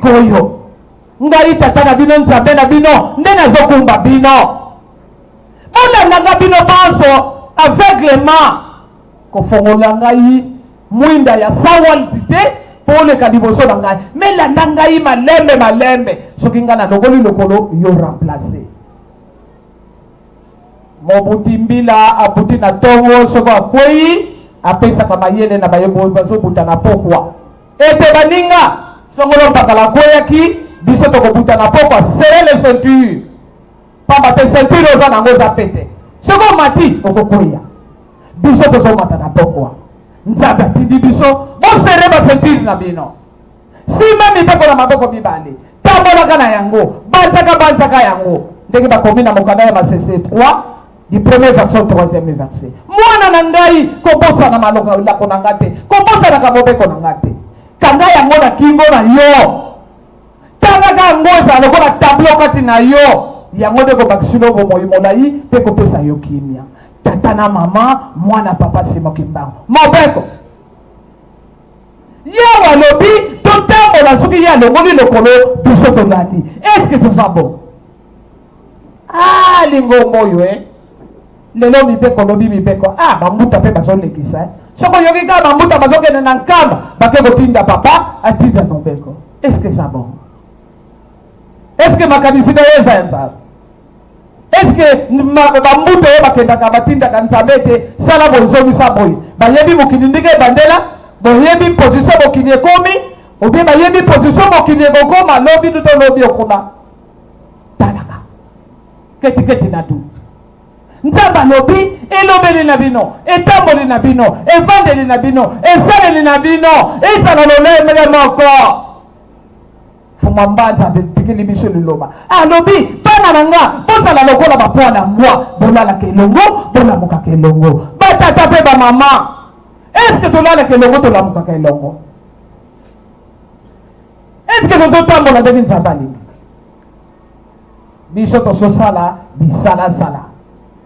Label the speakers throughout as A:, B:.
A: Sikoyo ngai tata na bino, Nzambe na bino, nde nazokumba bino. Bolanda nga bino banso aveuglement, kofongola ngai mwinda ya sawalti te mpo oleka liboso na ngai, me landa ngai malembe malembe, soki ngai nalongoli lokolo, yo remplace. Mobuti mbila abuti na tongo, soko akwei apesaka mayele na baye bazobuta na pokwa ete baninga songolo mpakala akweyaki, biso tokobuta na pokwa, serre les ceintures, pamba te ceinture oza nango eza pete, soki omati okokweya. Biso tozomata na pokwa, Nzambe atindi biso boserre ba ceinture na bino, simba mibeko na maboko mibale, tambolaka na yango, banzaka banzaka yango, ndenge bakomi na mokanda ya Masese 3, du premier verset au troisième verset. Mwana na ngai, kobosana malako na ngai te, kobosanaka mobeko na ngai te, kanga yango na kingo na yo, tangaka yango, ezala lokola tableau kati na yo, yango nde kobakisilo bomoi molai mpe kopesa yo kimia. Tata na mama, mwana papa Simo Kimbangu, mobeko Yawe alobi totambola, soki ye alongoli lokolo, biso tolandi. Eske toza bon? Ah, lingomba oyo e lelo mibeko lobi mibeko, ah, bambuta mpe bazolekisa. Soki oyoki kaka bambuta bazokende na Nkamba, bake kotinda papa atinda mobeko. Eske eza bon? Eske makanisi na yo eza ya Nzambe? Eske bambuta oyo bakendaka batindaka Nzambe ete sala boye, zongisa boye, bayebi mokili ndenge ebandela? Boyebi position mokili ekomi, obie bayebi position mokili ekokoma lobi to lobi okuna? Talaka ketiketi na du Nzambe alobi elobeli na bino, etamboli na bino, evandeli na bino, esaleli na bino ezala lolenge moko. Fuma Mbanza atikeli biso liloba, alobi: bana na nga, bozala lokola bapwa na mbwa, bolalaka elongo, bolamukaka elongo. Batata mpe bamama, eske tolalaka elongo, tolamukaka elongo? Eske tozotambola ndenge Nzambe alingi? Biso tozosala bisalasala.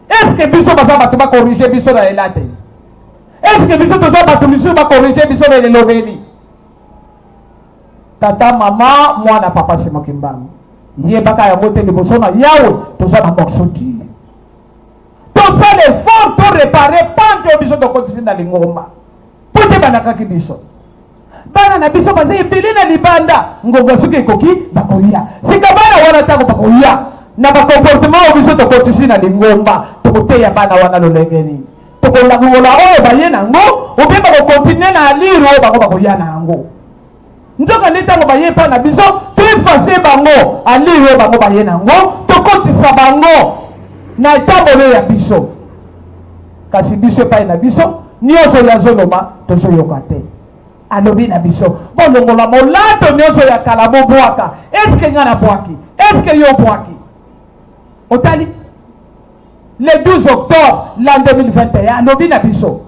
A: Eske biso baza bato bacorriger biso na elateli? Eske biso toza bato misusu bacorriger biso na elobeli? Tata, mama, mwana papa Simo Kimbangu, yebaka yango te, liboso na Yawe toza na morceau dur. Tosala effort toréparer pante oyo biso tokotisi na lingomba, po te balakaki biso. Bana na biso baza ebele na libanda, ngonga soki ekoki bakoya. Sika bana wana, ntango bakoya na bacomportement oyo biso tokotisi na lingomba, tokoteya bana wana lolenge nini? Tokolangola oyo baye nango, obie bakocontinuer na allure oyo bango bakoya na yango? Nzoka nde ntango baye epai na biso, toeffacer bango allure oyo bango baye nango, tokotisa bango na etamboli ya biso. Kasi biso epai na biso, nyonso oyo azoloba tozoyoka te. Alobi na biso bolongola molato nyonso ya kala, bobwaka. Eske ngai nabwaki? Eske yo obwaki? Otali le 12 octobre l'an 2021, alobi na biso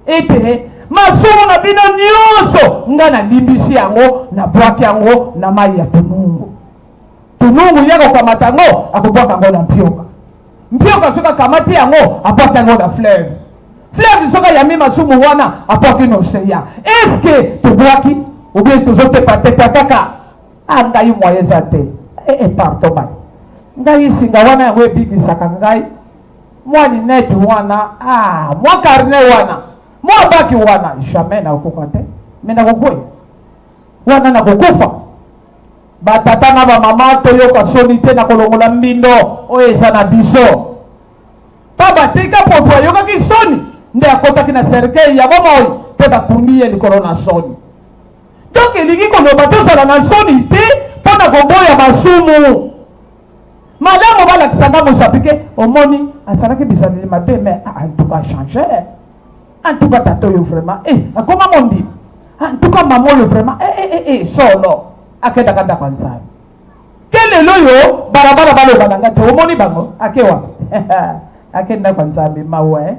A: ete masumu na bino nyonso ngai nalimbisi yango, nabwaki yango na mai ya tunungu. Tunungu ye akokamata yango, akobwaka yango na mpioka. Mpioka soki akamati yango, abwaki yango na fleuve. Fleuve soki ayambi masumu wana, abwaki na océan. Eske tobwaki, obie tozotepatepa kaka? A ngai moyen eza te. E pardon, bani ngai singa wana, yango ebikisaka ngai, mwa lunette wana, ah, mwa carnet wana, mwa baki wana, jamais nakokoka te, me nakokweya wana, nakokufa. Batata na bamama, toyoka soni te na kolongola mbindo oyo eza na biso. Mpa batika popo ayokaki soni nde akotaki na cercueil ya bomoi mpe bakundi ye likolo na soni. Donc elingi koloba tozala na soni te mpo na koboya masumu. Malamu balakisa nga mosapi ke omoni azalaki bizaleli mabe, mais en tout cas change, en tout cas tata oyo vraiment eh, akoma mondimi, en tout cas mama oyo vraiment eh, eh, eh, eh, solo akendaka ndako ya Nzambe. Ke lelo oyo balabala baloba na nga te omoni bango ake wapi? Ake ndako ya Nzambe. Mawa eh?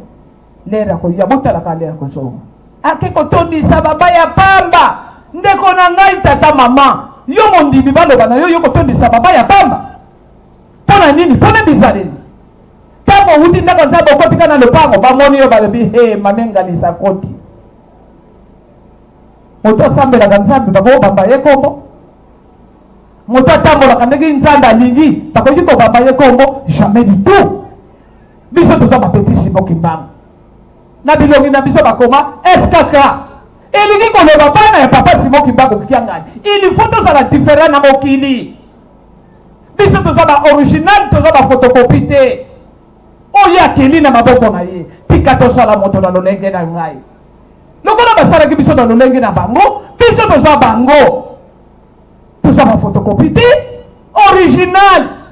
A: Lere akoya, botalaka lere akozonga, ake kotondisa baba ya pamba. Ndeko na ngai, tata, mama, yo mondimi, baloba na yo, yo kotondisa baba ya pamba mpo na nini? Mpo na bizaleli. Ntango owuti ndako Nzambe, okotika na lopango, bamoni yo, balobi: he, mame Ngalisa akoti. Moto asambelaka Nzambe, bakobamba ye kombo. Moto atambolaka ndenge Nzambe alingi, bakoki kobamba ye kombo? Jamais du tout. Biso toza ba petit Simon Kimbangu, na bilongi na biso bakoma SKK, elingi koloba bana ya papa Simon Kimbangu Kiangani. Il faut tozala différent na mokili. Biso toza ba original, toza ba photocopie te. Oyo akeli na maboko na ye, tika tosala moto na lolenge na ngai, lokola basalaki biso na lolenge na bango. Biso toza bango, toza ba photocopie te, original.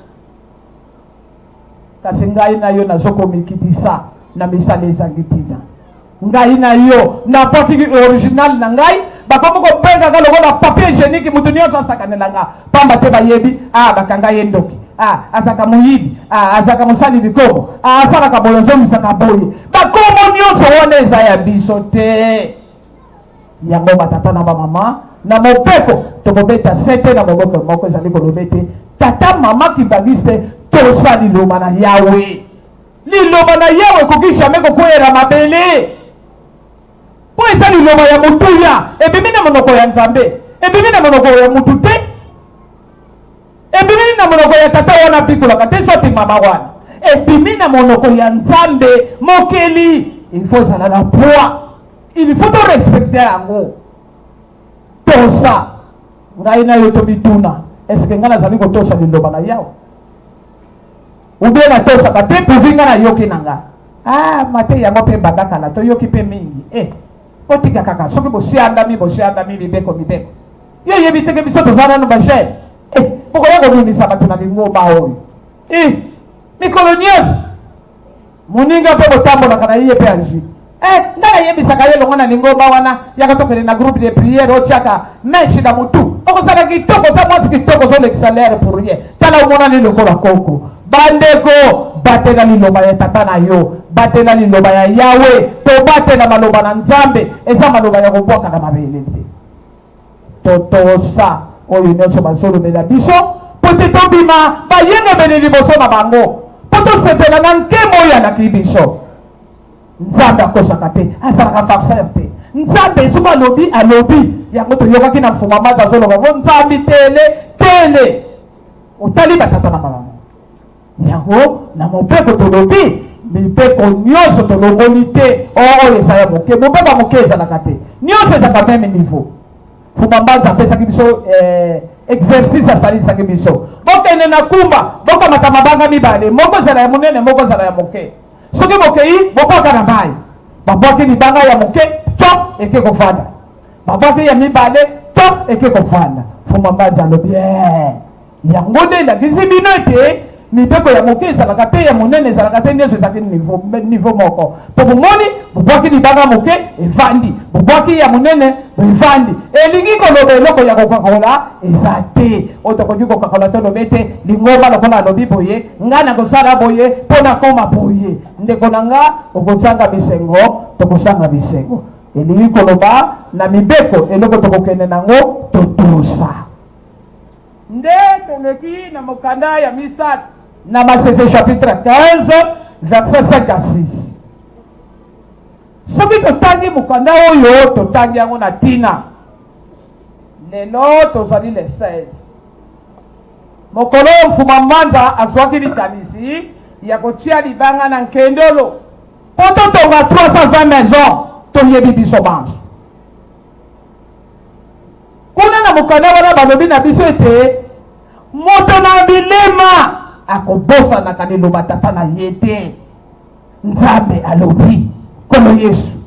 A: Kasi ngai na yo nazokomikitisa na misala ezangi ntina. Ngai na yo nabwakiki original na ngai, bakomi kobengaka lokola papier hygiénique, moto nyonso asakanela nga, pamba te bayebi a bakanga ye ndoki, a azalaka moyibi, a azalaka mosali bikomo, a asalaka boye, azongisaka boye. Bakombo nyonso wana eza ya biso te. Yango batata na bamama, na mobeko tokobeta sete na moboko moko ezali koloba ete tata mama kimbanguiste, tosa liloba na Yawe. Liloba na Yawe ekoki jamais kokweyela mabele, mpo eza liloba ya motuya, ebimi na monoko ya Nzambe, ebimi na monoko ya mutu te, ebimi na monoko ya tata wana apikolaka te, soit mama wana, ebimi na monoko ya Nzambe mokeli. Il faut ezala na poids, il faut to respecter yango. Tosa. Ngai na yo tomituna: est-ce ngai nazali kotosa liloba na Yawe ou bien natosaka te? Pourvu ngai nayoki na nga, ah, mate yango mpe banda kala, toyoki mpe mingi. Eh, botika kaka, soki bosiandami, bosiandami mibeko, mibeko. Yo yebi teke biso toza nanu bajeune. Eh, bokoya kobimisa bato na lingomba oyo. Eh, mikolo nyonso moninga mpe botambolaka na ye mpe azwi. Eh, ngai nayebisaka ye longo na lingomba wana, yaka tokende na groupe de prière, otiaka mèche na motu, okozala kitoko, oza mwasi kitoko, ozolekisa l'heure pour rien. Tala, omonani lokola koko. Bandeko, batela liloba ya tata na yo, batela liloba ya Yawe. Tobatela maloba na Nzambe, eza maloba ya kobwaka na mabele te. Totosa oyo nyonso bazolobela biso, mpo te tobima bayengebene liboso na bango, mpo tosepela na nkembo oyo alaki biso. Nzambe akosaka te, azalaka farceur te. Nzambe soki alobi, alobi yango. Toyokaki na mfuma Mazi azoloba ngo Nzambe tele tele, otali batata na malamu yango. Na mobeko tolobi mibeko nyonso tolongoli te. Oyo eza ya moke, mobeko ya moke ezalaka te, nyonso ezalaka même niveau. Fuma Mbanza apesaki biso exercice, asalisaki biso: bokende na kumba, bokamata mabanga mibale, moko ezala ya monene, moko ezala ya moke. Soki bokei, bobwaka na mai. Babwaki libanga ya moke, to eke kofanda. Babwaki ya mibale, to eke kofanda. Fuma Mbanza alobi: eh, yango nde elakisi bino ete mibeko ya moke ezalaka te, ya monene ezalaka te, nyonso ezalaki niveau moko, mpo bomoni, bobwaki libanga moke, evandi, bobwaki ya monene, evandi. Elingi koloba eloko ya kokakola eza te. Oyo tokoki kokakola, toloba ete lingomba lokola alobi boye, ngai nakosala boye mpo nakoma boye. Ndeko na nga, okozanga bisengo, tokozanga bisengo. Elingi koloba na mibeko, eloko tokokende nango, totosa. Nde toleki na mokanda ya misato na Masese, chapitre 15, verset 5 à 6. Soki totangi mokanda oyo, totangi yango na ntina. Lelo tozali le 16, mokolo oyo Mfuma Mbanza azwaki likanisi ya kotia libanga na Nkendolo mpo totonga 320 maison. Toyebi biso banso, kuna na mokanda wana balobi na biso ete moto na bilema akobosanaka liloba tata na ye te. Nzambe alobi, Nkolo Yesu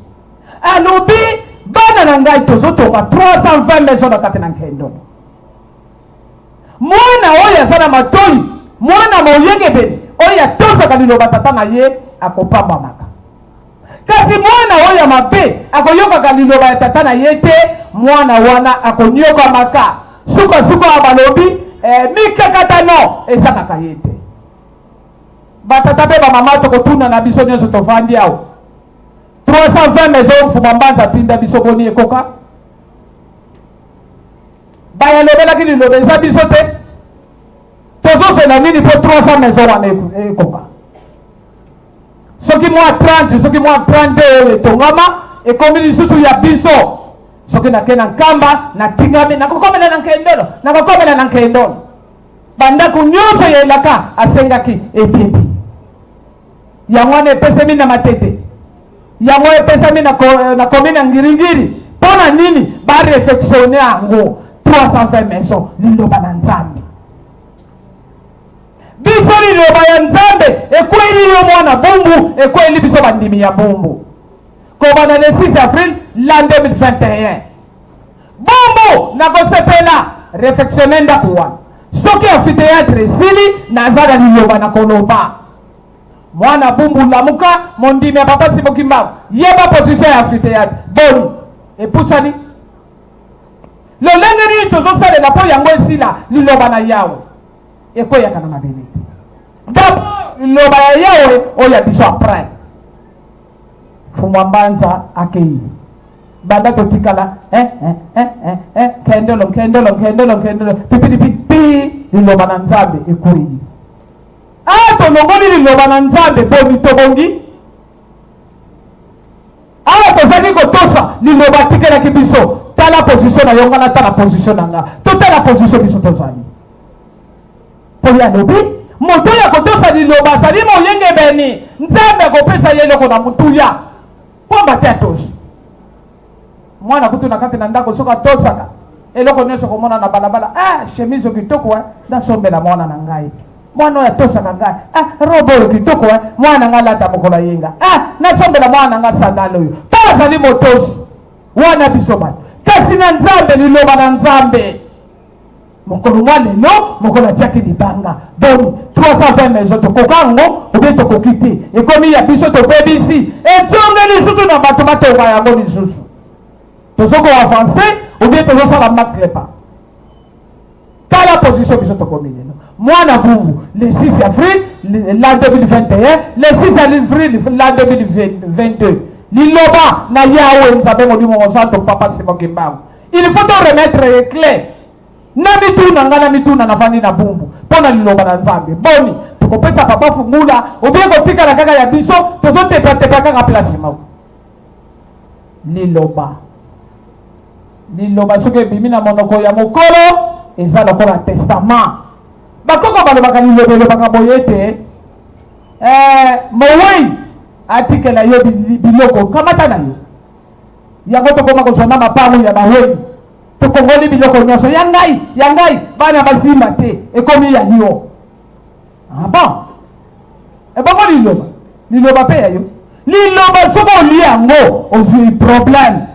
A: alobi: bana na ngai, tozotonga 320 maison na kati na Nkendolo. Mwana oyo aza na matoi, mwana moyengebene oyo atosaka liloba tata na ye, akopambamaka. Kasi mwana oyo ya mabe akoyokaka liloba ya tata na ye te, mwana wana akonyokamaka. Sukasuka balobi mikakatano ezangaka ye te. Batata mpe bamama, tokotuna na biso nyonso tovandi awa: 320 maison Mfuma Mbanza atinda biso, boni ekoka? Bayalobelaki liloba eza biso te. Tozozela nini mpo 300 maison wana ekoka? Soki mwa 30, soki mwa 32 oyo etongama, ekomi lisusu ya biso. Soki nake na Nkamba, natingami, nakokomela na Nkendolo, nakokomela na Nkendolo. Bandako nyonso ya elaka asengaki ebebi. Yango wana epesami na Matete, yango epesami na, eh, na commune ya Ngiringiri. Mpo na nini barefectionne yango 320 maison? Liloba na Nzambe. Biso liloba ya Nzambe ekweli yo mwana Bumbu, ekweli biso bandimi ya Bumbu. Kobanda le 6 avril l'an 2021, Bumbu nakosepela refectionne ndako wana. Soki amphithéâtre esili, naza na liloba na koloba. Mwana Bumbu lamuka, mondimi ya papa Simon Kimbangu, yeba position ya amphithéâtre boni epusani, lolenge nini tozosalela mpo yango esila. Liloba na Yawe ekweyaka na mabele te. D'abord liloba ya Yawe oyo ya biso après. Fumwa Mbanza akei banda totikala eh, eh, eh, eh, eh, kendolo kendolo kendolo kendolo pipilipi pi liloba na Nzambe ekwei. Ah, tolongoli liloba na Nzambe, boni tobongi? Awa tozali kotosa liloba atikelaki biso. Tala position na yo, nga natala position na nga, totala position biso tozali. Mpo ye alobi, moto oyo akotosa liloba azali moyengebeni, Nzambe akopesa ye eloko na motuya, pamba te atosi. Mwana kutu na kati na ndako soki atosaka eloko nyonso komona na balabala, ah, chemise oyo kitoko eh, nasombela mwana na ngai. Mwana oyo atosaka ngai, ah, robe oyo kitoko eh, mwana na ngai alata mokolo ayenga, ah, nasombela mwana na ngai sandale oyo, mpo azali motosi. Wana biso bato, kasi na Nzambe, liloba na Nzambe mokolo mwa lelo, mokolo atiaki libanga. Boni 320 maison tokoka yango obe tokoki te? Ekomi ya biso, tobebisi, ezonge lisusu na bato batonga yango lisusu. Tozo koavance obie tozosala maklepa. Tala position biso tokomi lelo, mwana Bumbu, le 6 avril l'an 2021, le 6 avril l'an 2022. Liloba na Yawe Nzambe Molimo Mosantu, Papa Simon Kimbangu, il faut to remettre clé na mituna. Ngai na mituna, nafandi na Bumbu mpo na liloba na Nzambe. Boni tokopesa papa fungula obie kotikala kaka ya biso, tozotepatepa kaka place moko? Liloba, liloba soki ebimi na monoko ya mokolo, eza lokola testament. Bakoko balobaka, liloba elobaka boye ete eh, mowei atikela yo biloko, kamata na yo yango. Tokoma kozwa na mapango ya bawei, tokongoli biloko nyonso ya ngai, ya ngai, bana basimba te, ekomi ya yo. Ah bon, ebongo liloba, liloba mpe ya yo. Liloba soki olie yango, ozwi problème.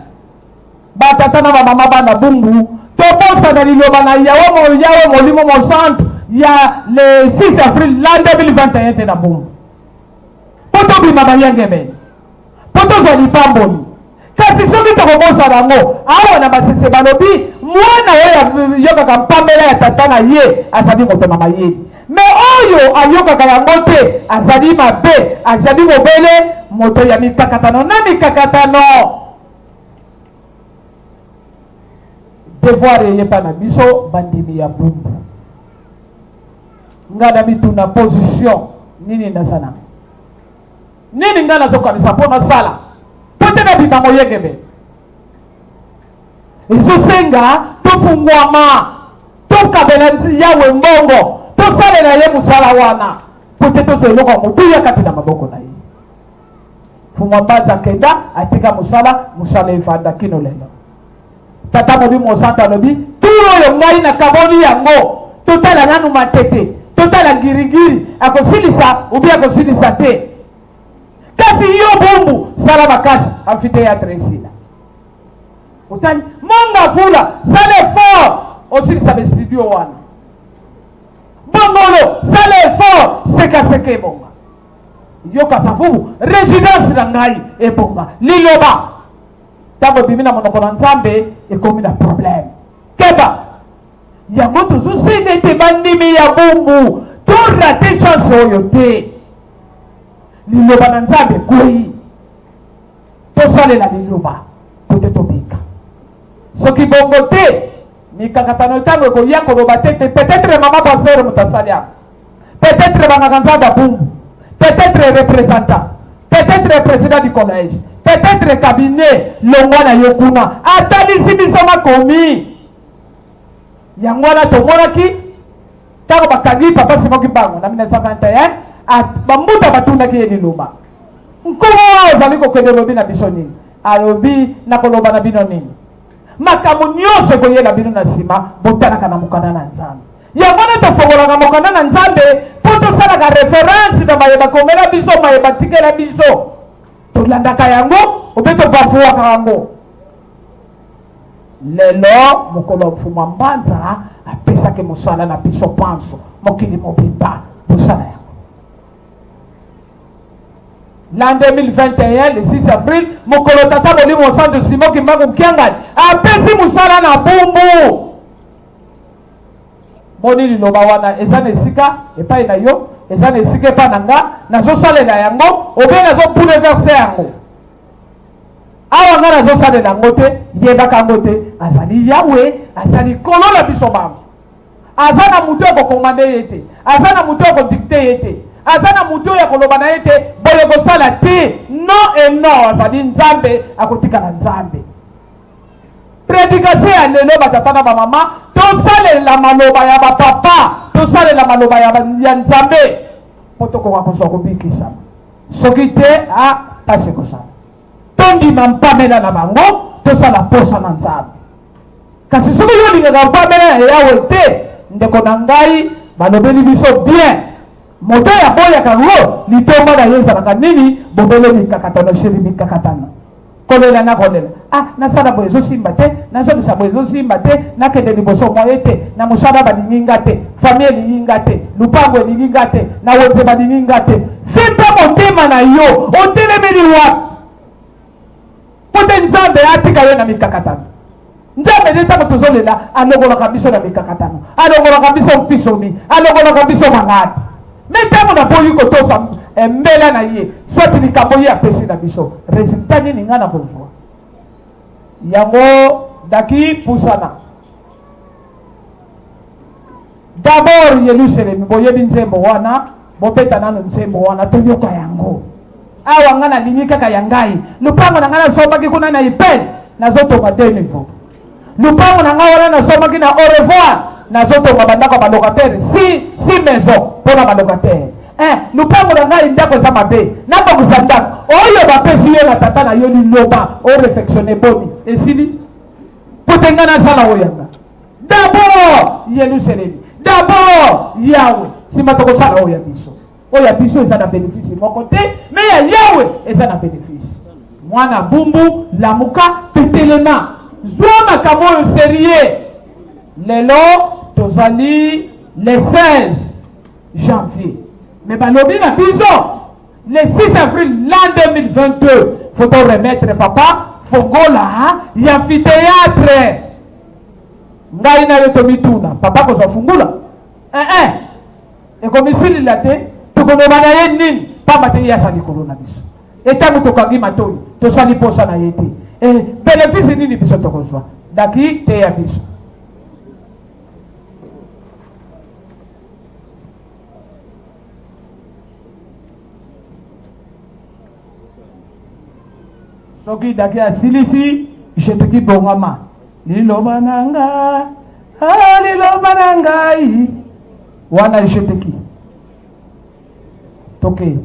A: Batata na bamama, bana Bumbu, tobosana liloba na Yawe, Yawe Molimo Mosantu ya le 6 avril l'an 2021 te na Bumbu, mpo tobima bayengebene, mpo tozwa lipamboli. Kasi soki tokobosana yango, awa na Masese balobi, mwana oyo ayokaka mpamela ya tata na ye azali moto na mayele, me oyo ayokaka yango te azali mabe, azali mobele moto ya mikakatano na mikakatano. Devoir eyepa na biso bandimi ya Bumbu. Ngai na mituna, position nini naza na nini? Ngai nazokanisa mpo nasala mpo te nabima moyengebe. Ezosenga tofungwama, tokabela Yawe mbongo, tosalela ye mosala wana mpo te tozwa eloko ya motuya kati na maboko na ye. Fumwa Mbanza akenda, atika mosala, mosala evanda kino lelo. Tata Molimo Mosantu alobi, tour oyo ngai nakaboli yango, totala nanu Matete, totala Ngirigiri, akosilisa obi akosilisa te. Kasi yo Bumbu, sala makasi, amphithéâtre esila. Otali Monga Vula, sala effort osilisa bastudio wana. Bongolo, sala effort, sekaseka ebonga. Yo Kasavubu, résidence na ngai ebonga. Liloba ntango ebimi na monoko na Nzambe, ekomi na problème. Keba yango. Tozosenga ete bandimi ya Bumbu torater chance oyo te. Liloba na Nzambe ekwei, tosalela liloba po te tobika. Soki bongo te, mikakatano ntango ekoya, koloba te te peut-être mama pasteur moto asali yango, peut-être bangaka Nzambe ya Bumbu, peut-être représentant, peut-être président du collège, peut-être cabinet. Longwa na yo kuna. Atalisi biso makomi yango wana, tomonaki. Ntango bakangi Papa Simon Kimbangu na 1921, bambuta batunaki ye liloba, Nkongo wana ozali kokende olobi na biso nini? Alobi, nakoloba na bino nini? Makambo nyonso ekoyela bino na nsima, botalaka na mokanda na Nzambe. Yango wana tofongolaka mokanda na Nzambe mpo tosalaka reference na maye bakomela biso, maye batikela biso. Tolandaka yango obe tobafuwaka yango. Lelo mokolo ya Mfumua Mbanza apesaki mosala na biso panso mokili mobimba bosala yango. L'an 2021, le 6 avril, mokolo Tata Molimo Santu Simon Kimbangu Kiangani apesi mosala na Bumbu. Boni liloba wana eza na esika epai na yo, eza na esika epai na nga, nazosalela yango obe nazo bouleverse yango. Awa nga nazosalela yango te, yebaka yango te, azali Yawe, azali likolo na biso banso. Aza na moto ya kokomande ye te, aza na moto ya kodikte ye te, aza na moto ya koloba na ye te boye kosala te. Non et non, azali Nzambe, akotikala Nzambe. Predication ya lelo batata na bamama, tosalela maloba ya bapapa, tosalela maloba ya, ya Nzambe mpo tokoka kozwa kobikisama. Soki te, a pasi ekozala. Tondima mpamela na bango, tosala posa na Nzambe. Kasi soki yo olingaka mpamela ya Yawe te, ndeko na ngai, balobeli biso bien. Moto oyo aboyaka yango, litomba na ye ezalaka nini? Bobele mikakatano esili mikakatano. Kolela na kolela. Ah, nasala boye ezosimba te, nazongisa boye ezosimba te, nakende liboso moye te, na mosala balingi nga te, famille elingi nga te, lupango elingi nga te, na wenze balingi nga te. Simba motema na yo, otelemeli wapi? Mpo te Nzambe atika yo na mikakatano. Nzambe nde ntango tozolela alongolaka biso na mikakatano, alongolaka biso mpisoni, alongolaka biso maladi. Me ntango naboyi kotosa eh, mbela na ye, soit likambo ye apesi na biso, resultat nini ngai nakozwa? Yango daki pusana. D'abord Yelusalemi, boyebi nzembo wana, bobeta nano nzembo wana toyoka yango. Awa ngai nalingi kaka ya ngai. Lupango na ngai nasombaki kuna na Ipel, nazotonga deux niveaux. Lupango na ngai wana nasombaki na au revoir, nazotonga bandako ya balocataire si si maison mpo na balocataire. Eh, lupango na ngai ndako eza mabe, nabongisa ndako oyo bapesi yo na tata na yo liloba o refectionne boni esili mpo te ngai nasala oyo yanga D'abord Yelusalemi, d'abord Yahweh, sima tokosala oyo ya biso. Oyo ya biso eza na benefice moko te, me ya Yahweh eza na benefice. Mwana bumbu, lamuka, tetelema, zwa makambo oyo serieux. Lelo tozali le 16 janvier, me balobi na biso le 6 avril l'an 2022 faut to remettre papa fongola ya amphithéâtre. Ngai na yo tomituna, papa akozwa fungula? Eh eh, ekomisilila te, tokoloba na ye nini? Pamba te ye aza likolo na biso. Etango tokangi matoi, tosali posa na ye te. Eh, benefisi nini biso tokozwa? Daki teya biso. Soki daki asilisi, jeteki bongama. Liloba na nga, ah, liloba na ngai. Wana jeteki. Tokei.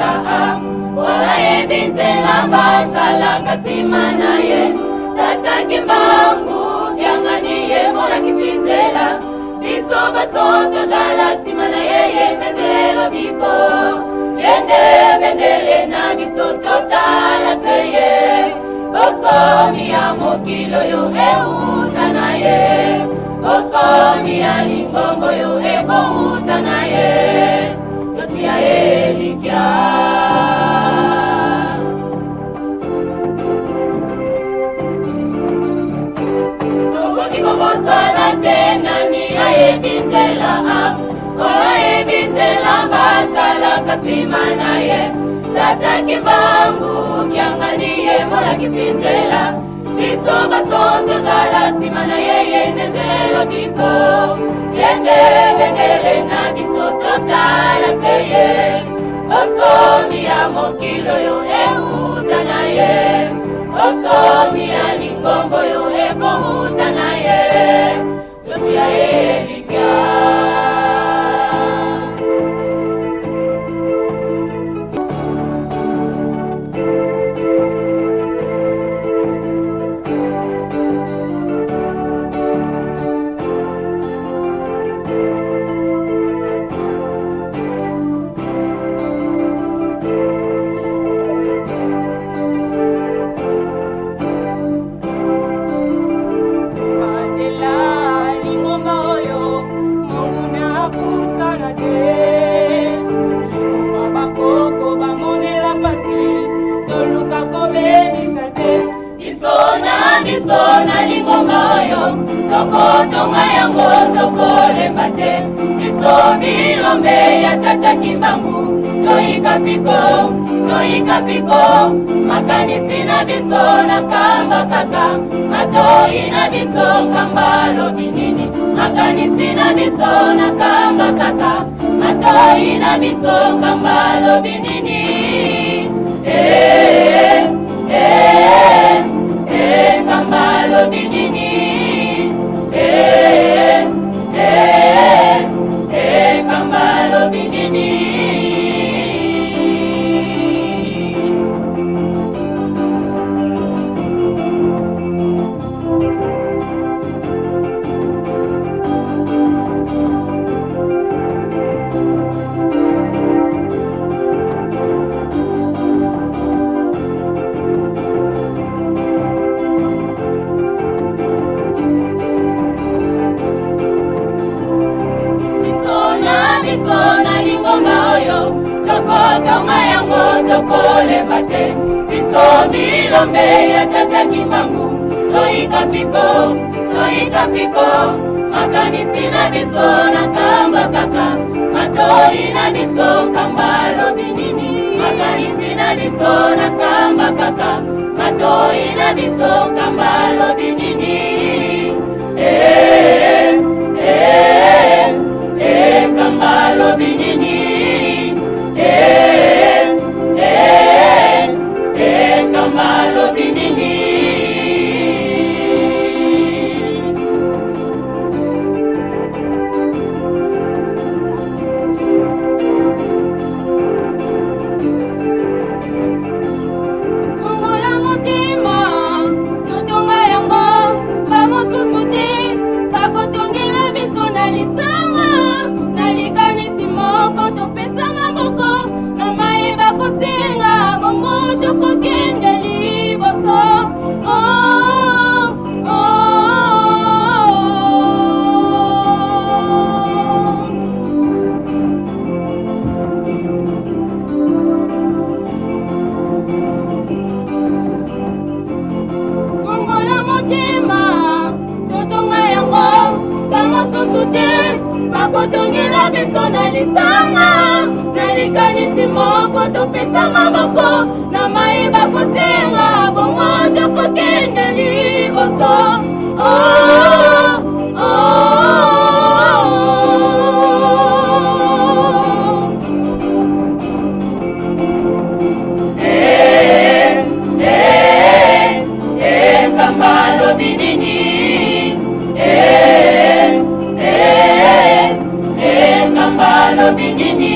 B: nzela a oyo ayebi nzela bazalaka nsima na ye tata kimbangu kiangani ye molakisi nzela biso baso tozala nsima na ye ye nde nzela elobiko ye nde bendele na biso totala se ye bosomi ya mokili oyo euta na ye bosomi ya lingombo oyo ekouta na ye totia elikya tokoki kobosana te nani ayebi nzela oyo ayebi nzela bazalaka nsima na ye tata kimbangu kiangani ye molakisi nzela biso baso tozala nsima na ye ye nde nzela elobiko ye nde bendele na biso totala se ye bosomi ya mokili oyo euta na ye bosomi ya lingombo oyo ekouta na ye totia elikya
C: Batela lingomba oyo monguna apusana te. Lingomba bakoko bamonela pasi, toluka kobebisa te.
B: Biso na biso na lingomba oyo tokotonga yango tokolemba te. Biso bilombe ya tata Kimbangu toyika mpiko, toyika mpiko. Makanisi na biso na kamba kaka, matoi na biso kamba lobi nini. Makanisi na biso na kamba kaka, matoi na biso kamba lobi nini. Eh, eh, eh, kamba lobi nini. Eh, eh, eh, kamba lobi nini. Biso na biso na lingomba oyo tokotonga yango tokolemba te. Biso bilombe ya tata Kimbangu toyika mpiko, toyika mpiko. Makanisi na biso na kamba kaka, matoi na biso kamba lobi nini. Makanisi na biso na kamba kaka, matoi na biso kamba lobi nini. Eh, eh, eh, kamba lobi nini. Eh, eh, eh, kamba lobi nini.
C: Fungola motema, totonga yango, bamosusu te bakotongela biso na lisanga na likanisi moko, topesa maboko na maye bakosenga, bongo tokokende liboso. Oh, oh, oh. Fungola motema, totonga yango, bamosusu te bakotongela biso na lisanga na likanisi moko, topesa maboko na maye bakosenga, bongo tokokende liboso. Oh, oh, oh.
B: Eh, eh, eh, kamba lobi nini. Eh, eh, eh, kamba lobi nini.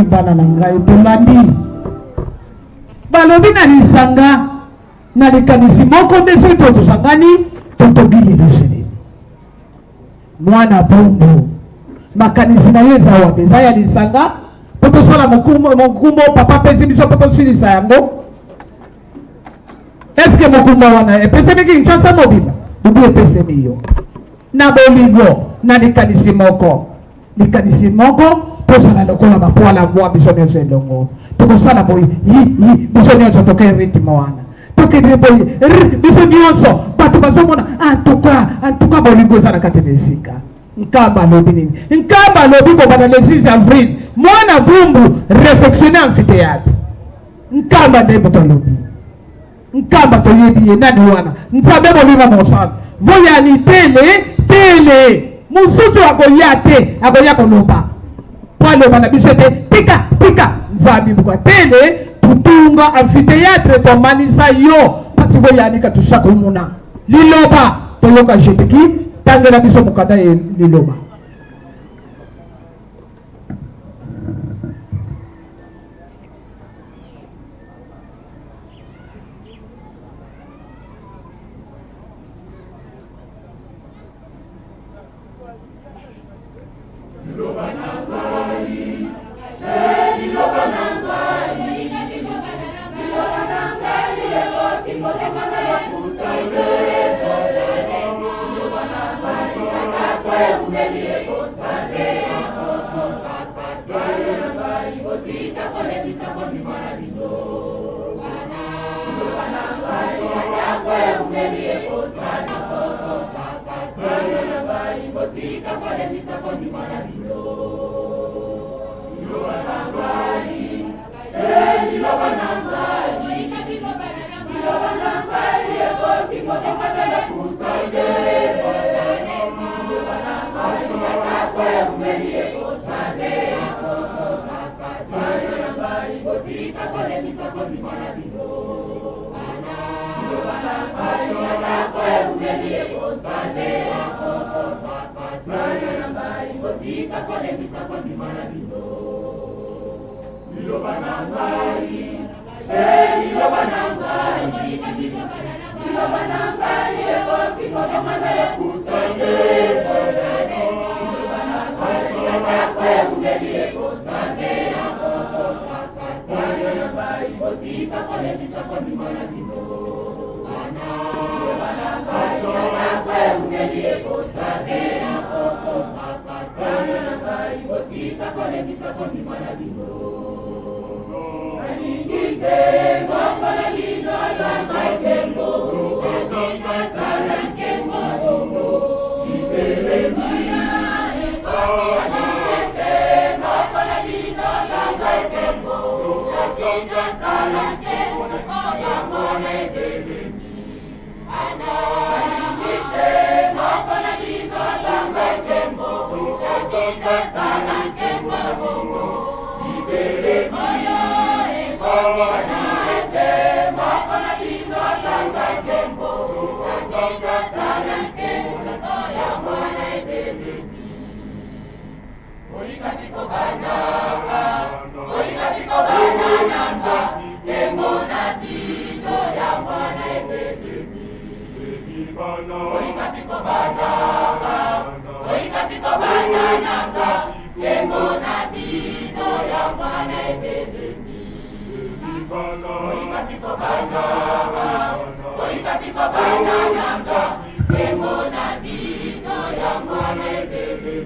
A: Bana na ngai, tolandi balobi na lisanga na likanisi moko nde soki to tosangani totongi Yerusalemi. Mwana Bumbu, makanisi na yo eza wapi? Eza ya lisanga mpo tosala mokumba papa apesi biso mpo tosilisa yango? Eske mokumba wana epesemi Kinshasa mobimba obi epesemi yo na bolingo na likanisi moko? Likanisi moko, tozala lokola bapwala mbwa, biso nyonso elongo tokosala boye yi yi, biso nyonso toke rythme wana, tokende boye biso nyonso, bato bazomona. En tout cas bolingo eza na kati na esika. Nkamba alobi nini? Nkamba alobi kobanda le 6 avril, mwana Bumbu réfectionne amphithéâtre. Nkamba nde moto alobi. Nkamba toyebi ye nani wana? Nzambe molimo mosantu voyani tele tele. Mosusu akoya te, akoya koloba mpo aloba na biso ete tika tika. Nzambe buka tele tutunga amphithéâtre, tomanisa yo mpasi voyanika tusakumuna liloba toyoka. Jetiki tangela biso mokanda ye liloba.
B: Liloba na ngai, liloba na ngai, liloba na ngai ekoki koleka lokuta te. Liloba na ngai atako eumeli ekosalema. Botika kolembisa kondima na bino. Liloba na ngai atako eumeli ekosalema. Botika kolembisa kondima na bino. Liloba na ngai, liloba na ngai, liloba na ngai ekoki koleka lokuta te. Liloba na ngai atako eumeli ekosalema. Botika kolembisa kondima na bino. Liloba na ngai atako eumeli ekosalema. Botika kolembisa kondima na bino. Liloba na ngai, liloba na ngai, liloba na ngai ekoki koleka lokuta te. Liloba na ngai atako eumeli ekosalema. Botika kolembisa kondima na bino. Liloba na ngai atako eumeli ekosalema. Botika kolembisa kondima na bino. Nalingi te moko na bino azanga nkembo, azala nkembo libelemi. Nalingi te moko na bino azanga nkembo, azala nkembo ya mwana ebelemi. Nalingi te moko na bino azanga nkembo, azala nkembo libelemi. Nalingi te moko na bino azanga nkembo, azala nkembo ya mwana ebelemi. Boyika mpiko bana, boyika mpiko bana nanga, nkembo na bino ya mwana ebelemi. Boyika mpiko bana, boyika mpiko bana nanga, nkembo na bino ya mwana ebelemi. Boyika mpiko bana, boyika mpiko bana nanga, nkembo na bino ya mwana ebelemi.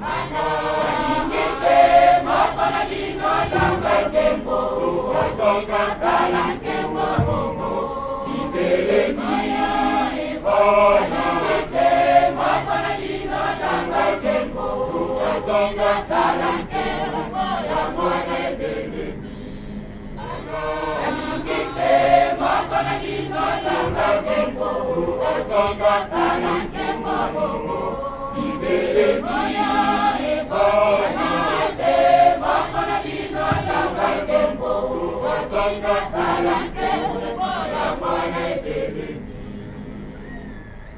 B: Nalingi te moko na bino azanga nkembo, azala nkembo libelemi. Nalingi te moko na bino azanga nkembo, azala nkembo ya mwana ebelemi. Nalingi te moko na bino azanga nkembo, azala nkembo libelemi. Nalingi te moko na bino azanga nkembo, azala nkembo ya mwana ebelemi.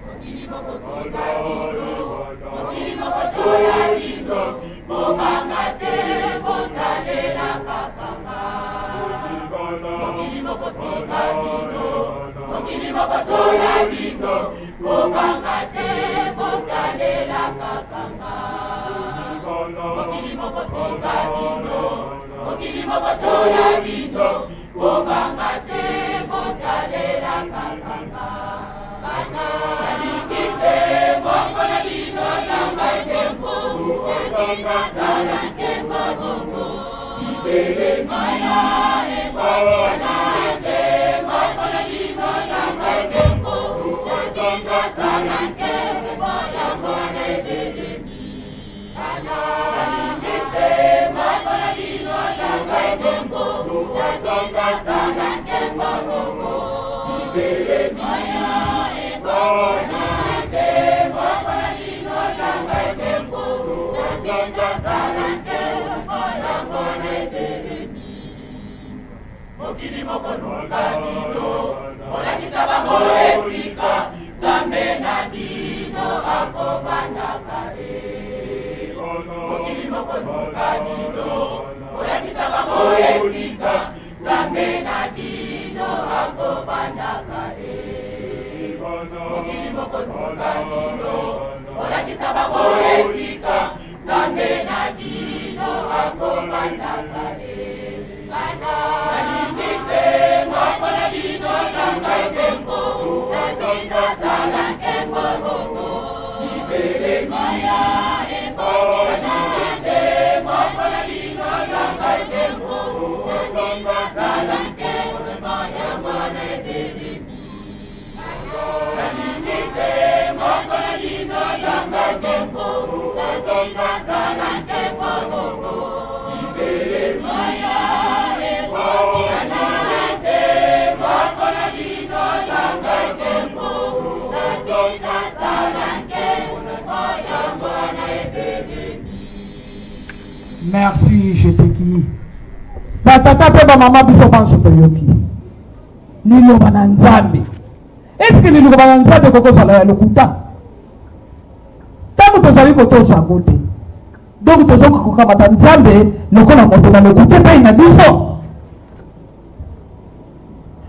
B: Mokili mokotonga bino, mokili mokotyola bino, bobanga te, botala. mokoluka bino, mokili mokotyola bino, bobanga te, botalela kaka nga. Mokili mokofinga bino, mokili mokotyola bino, bobanga te, botalela kaka nga. Bana nalingi te moko na bino azanga nkembo, nalingi azala nkembo moko. Oyo ebongisa te moko na bino azanga nkembo, nalingi azala nkembo, yango wana ebelemi. Bana nalingi te moko na bino azanga nkembo, nalingi azala nkembo moko. Oyo ebongisa te moko na bino azanga nkembo, nalingi azala nkembo, yango wana ebelemi. Mokili mokoluka bino, bolakisa bango esika Nzambe na bino akofandaka e. Mokili mokoluka bino, bolakisa bango esika Nzambe na bino akofandaka e. Mokili mokoluka bino, bolakisa bango esika Nzambe na bino akofandaka e. Bana nalingi te moko na bino azanga nkembo, nalingi azala nkembo moko. Oyo ebongisa te moko na bino azanga nkembo, nalingi azala nkembo, yango wana ebelemi. Nalingi te moko na bino azanga nkembo, nalingi azala nkembo moko. Oyo ebongisa te moko na bino azanga nkembo, nalingi azala nkembo, yango wana ebelemi.
A: Merci Jeteki. Batata mpe bamama biso banso toyoki liloba na Nzambe. Eske liloba na Nzambe ekoki kozala ya lokuta? Ntango tozali kotosa yango te, donc tozoki kokamata Nzambe lokola moto na lokuta epai na biso.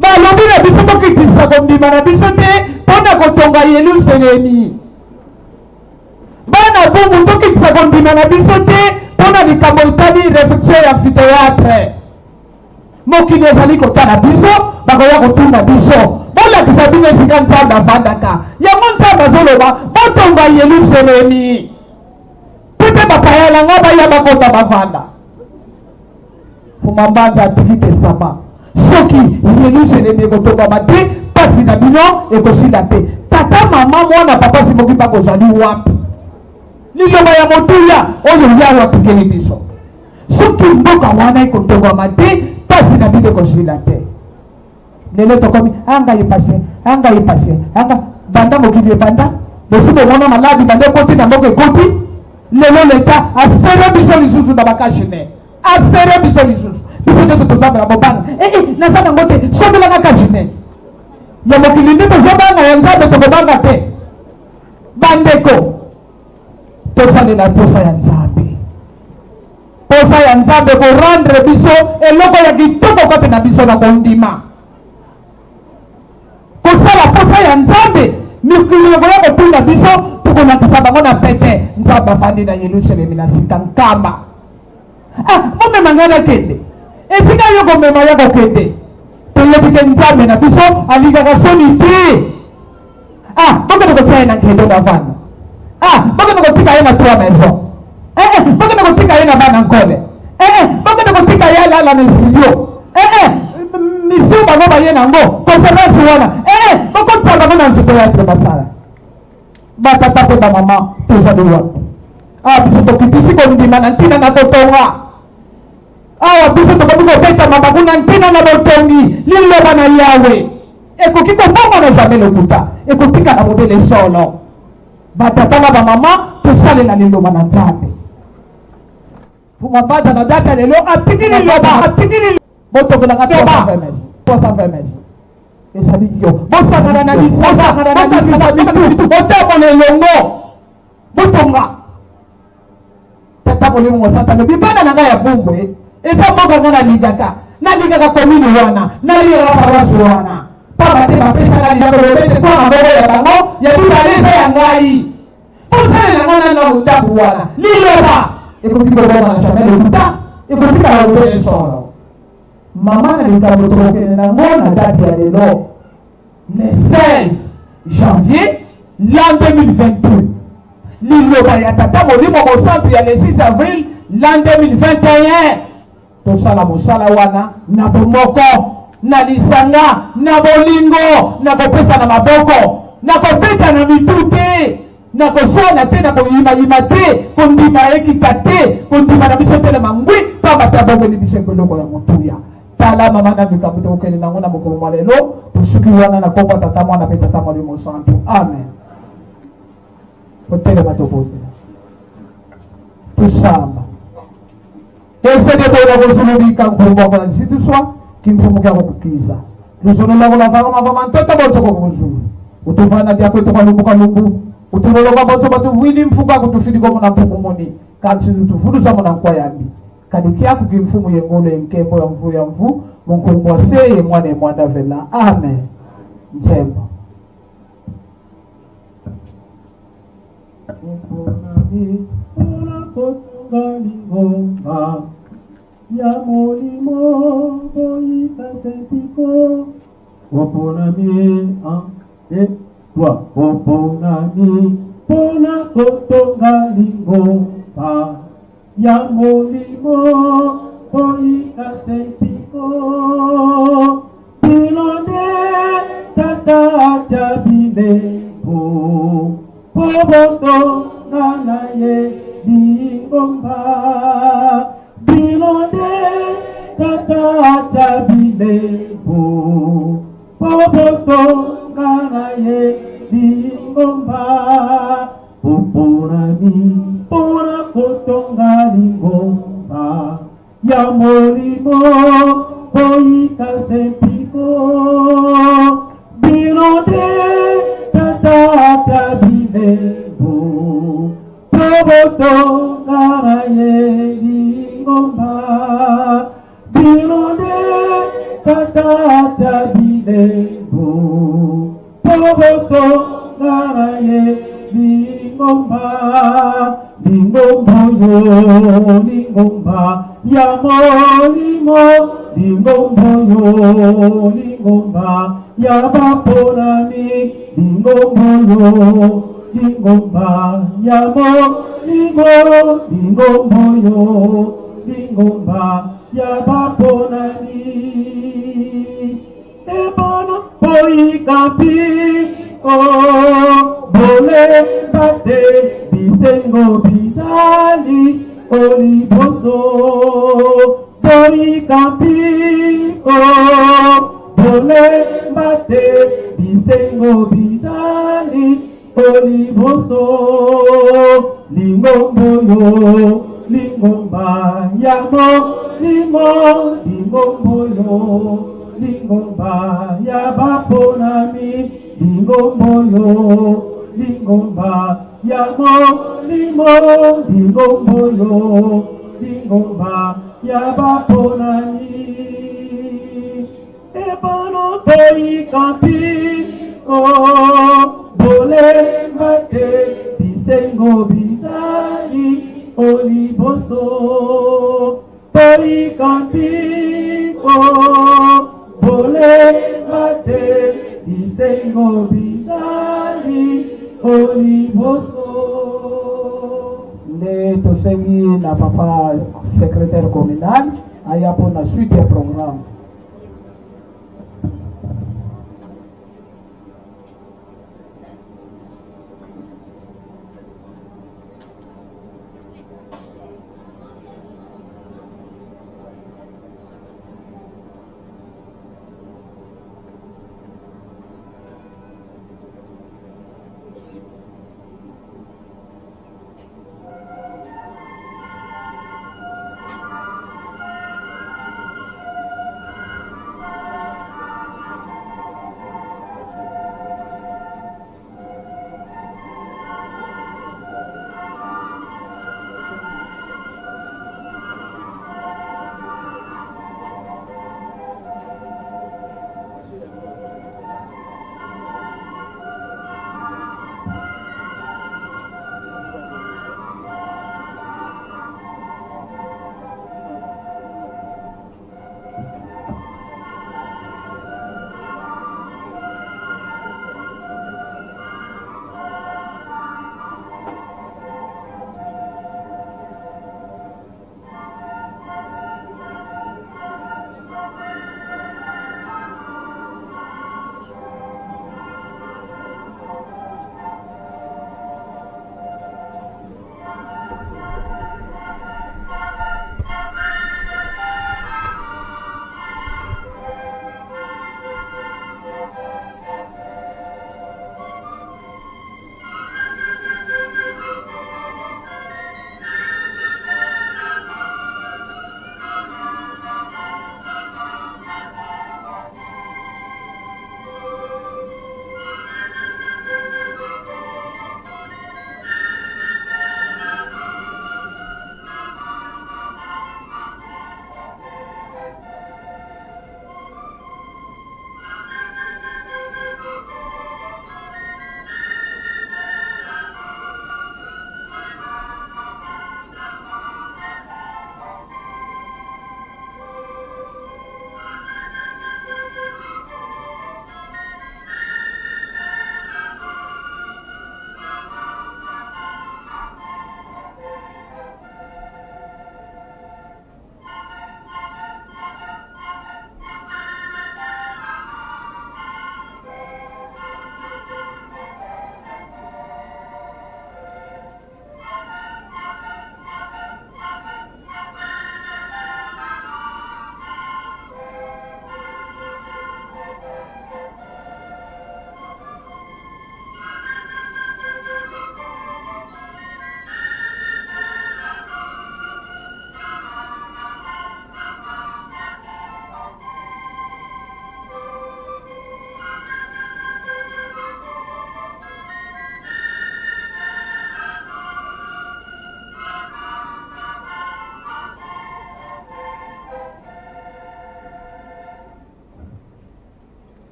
A: Balobi na biso tokitisa kondima na biso te mpo na kotonga Yelusalemi. Bana Bumbu, tokitisa kondima na biso te mpo na likambo etali refection ya amphithéâtre. Mokili ezali kotala biso, bakoya kotuna biso, bolakisa bino esika Nzambe avandaka. Yango Nzambe azoloba, botonga Yelusalemi mpo te bapaya na ngai baya bakota bavanda. Fuma Mbanza atiki testament, soki Yelusalemi ekotongama te, mpasi na bino ekosila te. Tata, mama, mwana, papa Simoki Mpaka ozali wapi? Liloba ya motuya oyo Yawe atikeli biso. Soki mboka wana ekotongama te, mpasi na bino ekosila te. Lelo tokomi anga epase, anga epase, anga banda mokili ebanda, bosi bomona maladi banda ekoti na mboka ekoti. Lelo leta asere biso lisusu na bakashine, asere biso lisusu, biso nyonso tozambela bobanga. Eh, eh, naza nango te, sombelanga kashine ya mokili nde tozobanga, ya Nzambe tokobanga te. Bandeko, tosalela mposa ya Nzambe. Mposa ya Nzambe korendre biso eloko ya kitoko kati na biso na kondima. Kosala mposa ya Nzambe, mikili ekoya kotuna biso, tokolakisa bango na pete. Nzambe afandi na Yelusalemi na sika nkamba. Ah, bomema ngai nakende esika yo komema ya kokende. Toyebi ke Nzambe na biso alingaka soni te. Ah, bokende kotia ye na nkedo na vanda. Ah, bokende kotika ye na trois maison. Eh, eh, bokende kotika ye na bana nkole. Eh, eh, bokende kotika ye alala na studio. Eh, eh, mission bango baye nango conférence wana. Eh, eh, bokotisa bango na nzoto ya basala. Batata mpe bamama tozali wapi? Ah, biso tokitisi kondima na ntina na kotonga. Awa biso tokomi kobeta mabaku na ntina na botongi liloba na Yawe. Ekoki kobongwana jamais lokuta, ekotikala bobele solo. Batata na bamama, tosalela liloba na Nzambe. Fuma bata na data lelo atiki liloba, atiki liloba. Botokelaka 320 maison. Ezali yo. Bosangana na lisanga, bokangisa mitu, botambola elongo. Botonga. Tata Molimo Mosantu alobi, bana na ngai ya Bungwe, eza mboka ngai nalingaka. Nalingaka commune wana, nalingaka paroisse wana. Pamba te bapesaka likambo lobe ete kwanga moko ya bango, ya mibale eza ya ngai. Bosalela ngai nanu na ndako wana. Liloba ekoki kobongana jamais lokuta, ekotikala bobele solo. Mama na likambo tokokende nango na date ya lelo le 16 janvier l'an 2022. Liloba ya Tata Molimo Mosantu ya le 6 avril l'an 2021. Tosala mosala wana na bomoko, na lisanga, na bolingo, na kopesana maboko, na kobetana mitu te, na koswana te, na koyimayima te, kondima ekita te, kondima na biso etelema ngwi, pamba te abombeli biso eloko ya motuya. Tala mama na likambo tokokende nango na mokolo mwa lelo, tosuki wana na kombo ya Tata, Mwana mpe Tata Molimo Santu. Amen. Totelema tobondela. Tosamba. Eseke bola kuzulubika nkumba kwa zituswa kimfumu kya kukukiza luzulu lako lavanga mavama ntoto bonso kokuzulu utuvana byakwetu kwa lumbu kwa lumbu utuloloka bonso batuvwili mfuka kutufiliko muna mpukumuni kansi utuvulusa muna nkwayambi kadi kyaku kimfumu yengolo enkembo ya mvu ya mvu munkumbwa seye mwana emwanda vela amen nzembo
D: Oponami mpona kotonga lingomba ya molimo boyika se mpiko. Oponami un, deux, trois. Oponami mpona kotonga lingomba ya molimo boyika se mpiko. Bino nde tata atya bilembo mpo botonga na ye lingomba. Bino nde tata atya bilembo mpo botonga na ye lingomba. Boponami mpo na kotonga lingomba. Ya molimo boyika se mpiko bino nde tata atya bilembo mpo botonga na ye lingomba bino nde tata atya bilembo mpo botonga na ye lingomba lingomba oyo lingomba ya molimo lingomba oyo lingomba ya baponami lingomba oyo lingomba ya molimo lingomba oyo lingomba ya baponami Ebana boyika mpiko bolemba te bisengo bizali o liboso boyika mpiko bolemba te bisengo bizali o liboso lingombo yo lingomba ya molimo lingombo yo lingomba ya baponami lingombo yo lingomba ya molimo lingombo yo lingomba ya baponami Ebano boyika mpiko bolemba te bisengo bizali o liboso boyika mpiko bolemba te bisengo bizali o liboso.
A: Nde tosengi na papa secrétaire communal aya mpo na suite ya programme.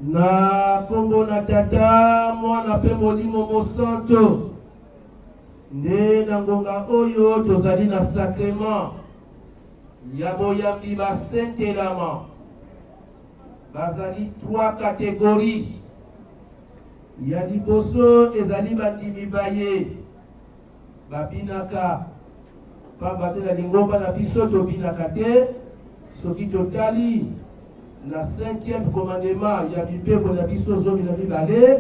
E: Na kombo na Tata, Mwana mpe Molimo Mosanto, nde na ngonga oyo tozali na sacrement ya boyambi basentelama. Bazali trois categories. Ya liboso ezali bandimi baye babinaka, pamba te na lingomba na biso tobinaka te. Soki totali na cinquième commandement ya mibeko na biso 12,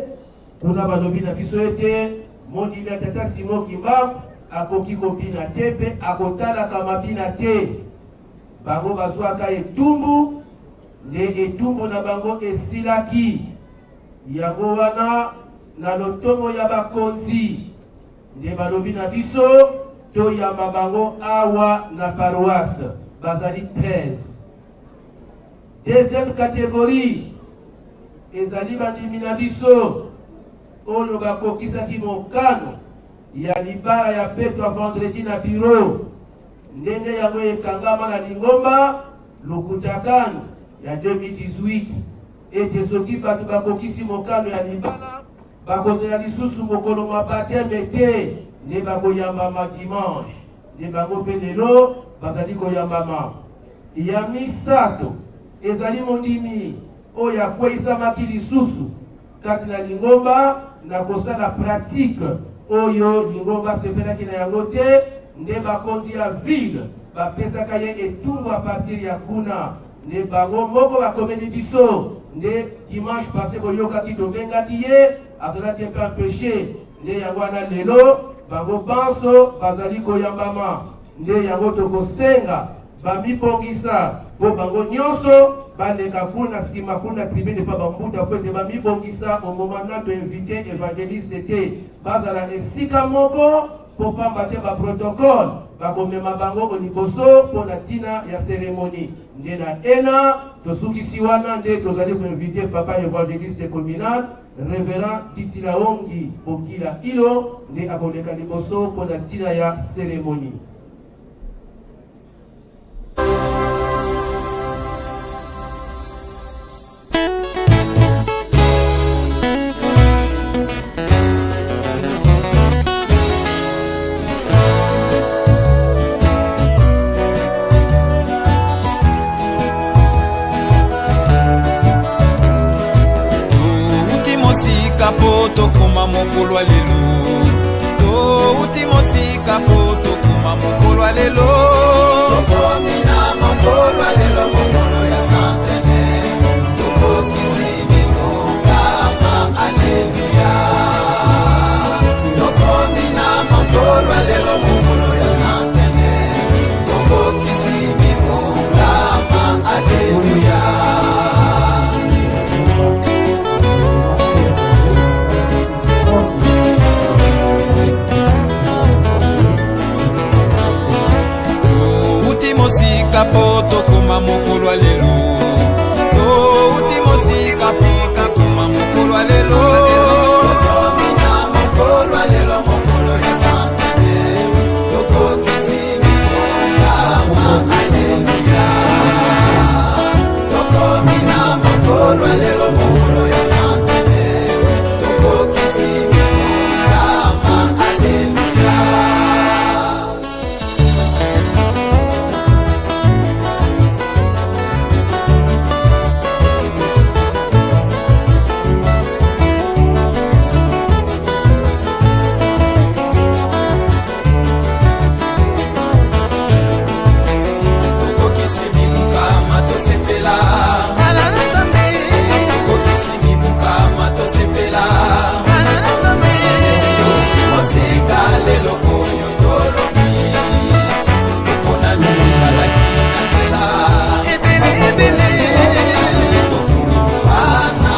E: kuna balobi na biso ete mondimi ya Tata Simon Kimbangu akoki kobina te mpe akotalaka mabina te. Bango bazwaka etumbu, nde etumbu na bango esilaki. Yango wana na lotomo ya bakonzi nde balobi na biso toyamba bango awa na paroisse, bazali 13. Deuxième categorie ezali bandimi na biso oyo bakokisaki mokano ya libala ya peto ya vendredi na bureau, ndenge yango ekangama na lingomba Lukutakan ya 2018, ete soki bato bakokisi mokano ya libala, bakozela lisusu mokolo mwa bateme te, nde bakoyambama dimanche. Nde bango mpe lelo bazali koyambama. Ya misato ezali mondimi oyo akweisamaki lisusu kati na lingomba na kosala pratique oyo lingomba asepelaki na yango te, nde bakonzi ya ville bapesaka ye etumbu a partir ya kuna. Nde bango moko bakomeli biso, nde dimanche passe boyokaki tobengaki ye, azalaki mpe empeche, nde yango wana lelo bango banso bazali koyambama. Nde yango tokosenga bamibongisa mpo bango nyonso baleka kuna sima kuna tribune mpa bambuta mpo ete bamibongisa au moment na to invite evangeliste te, bazala esika moko mpo pamba te ba protocole bakomema bango liboso mpo na ntina ya cérémonie. Nde na ena tosukisi wana, nde tozali koinvite papa evangeliste communal Reverend Titilaongi Bokila Ilo nde akoleka liboso mpo na ntina ya cérémonie.
F: Touti mosika mpo tokoma mokolo ya lelo, touti mosika mpo tokoma mokolo ya lelo, tokomi na mokolo ya lelo, mokolo ya centenaire, tokokisi mibukama, aleluya. Tokomi na mokolo ya lelo, mokolo ya centenaire, tokokisi mibukama, aleluya. Touti mosika mpo tokoma mokolo ya lelo, touti mosika mpo tokoma mokolo ya lelo, tokomi na mokolo ya lelo, mokolo ya centenaire, tokokisi mibokama, aleluya. Tokomi na mokolo ya lelo, mokolo ya centenaire, tokokisi mibokama, aleluya. Tokokisi mibukama, tosepela Bana na Nzambe. Tokokisi mibukama, tosepela Bana na Nzambe. Touti mosika, lelo oyo tolobi, toponami tozalaki na nzela ebele ebele, kasi tokufa na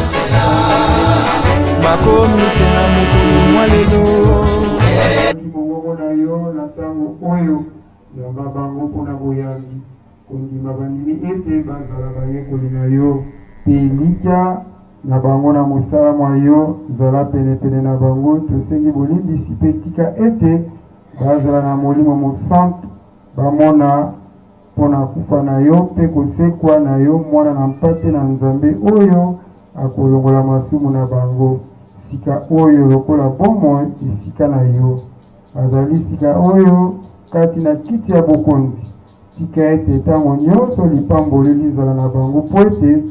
F: nzela. Bakomi te na mokolo mwa lelo.
G: Mongongo na yo na ntango oyo, yamba bango mpo na boyambi kondima bandimi ete bazala bayekoli na yo mpe elikya na bango na mosala mwa yo. Zala penepene na bango, tosengi bolimbisi mpe tika ete bazala na Molimo Mosantu, bamona mpo na kufa na yo mpe kosekwa na yo, Mwana na Mpate na Nzambe oyo. akolongola masumu na bango. Sika oyo lokola bomoi esika na yo. Azali sika oyo kati na kiti ya bokonzi. Tika ete ntango nyonso lipamboli lizala na bango mpo ete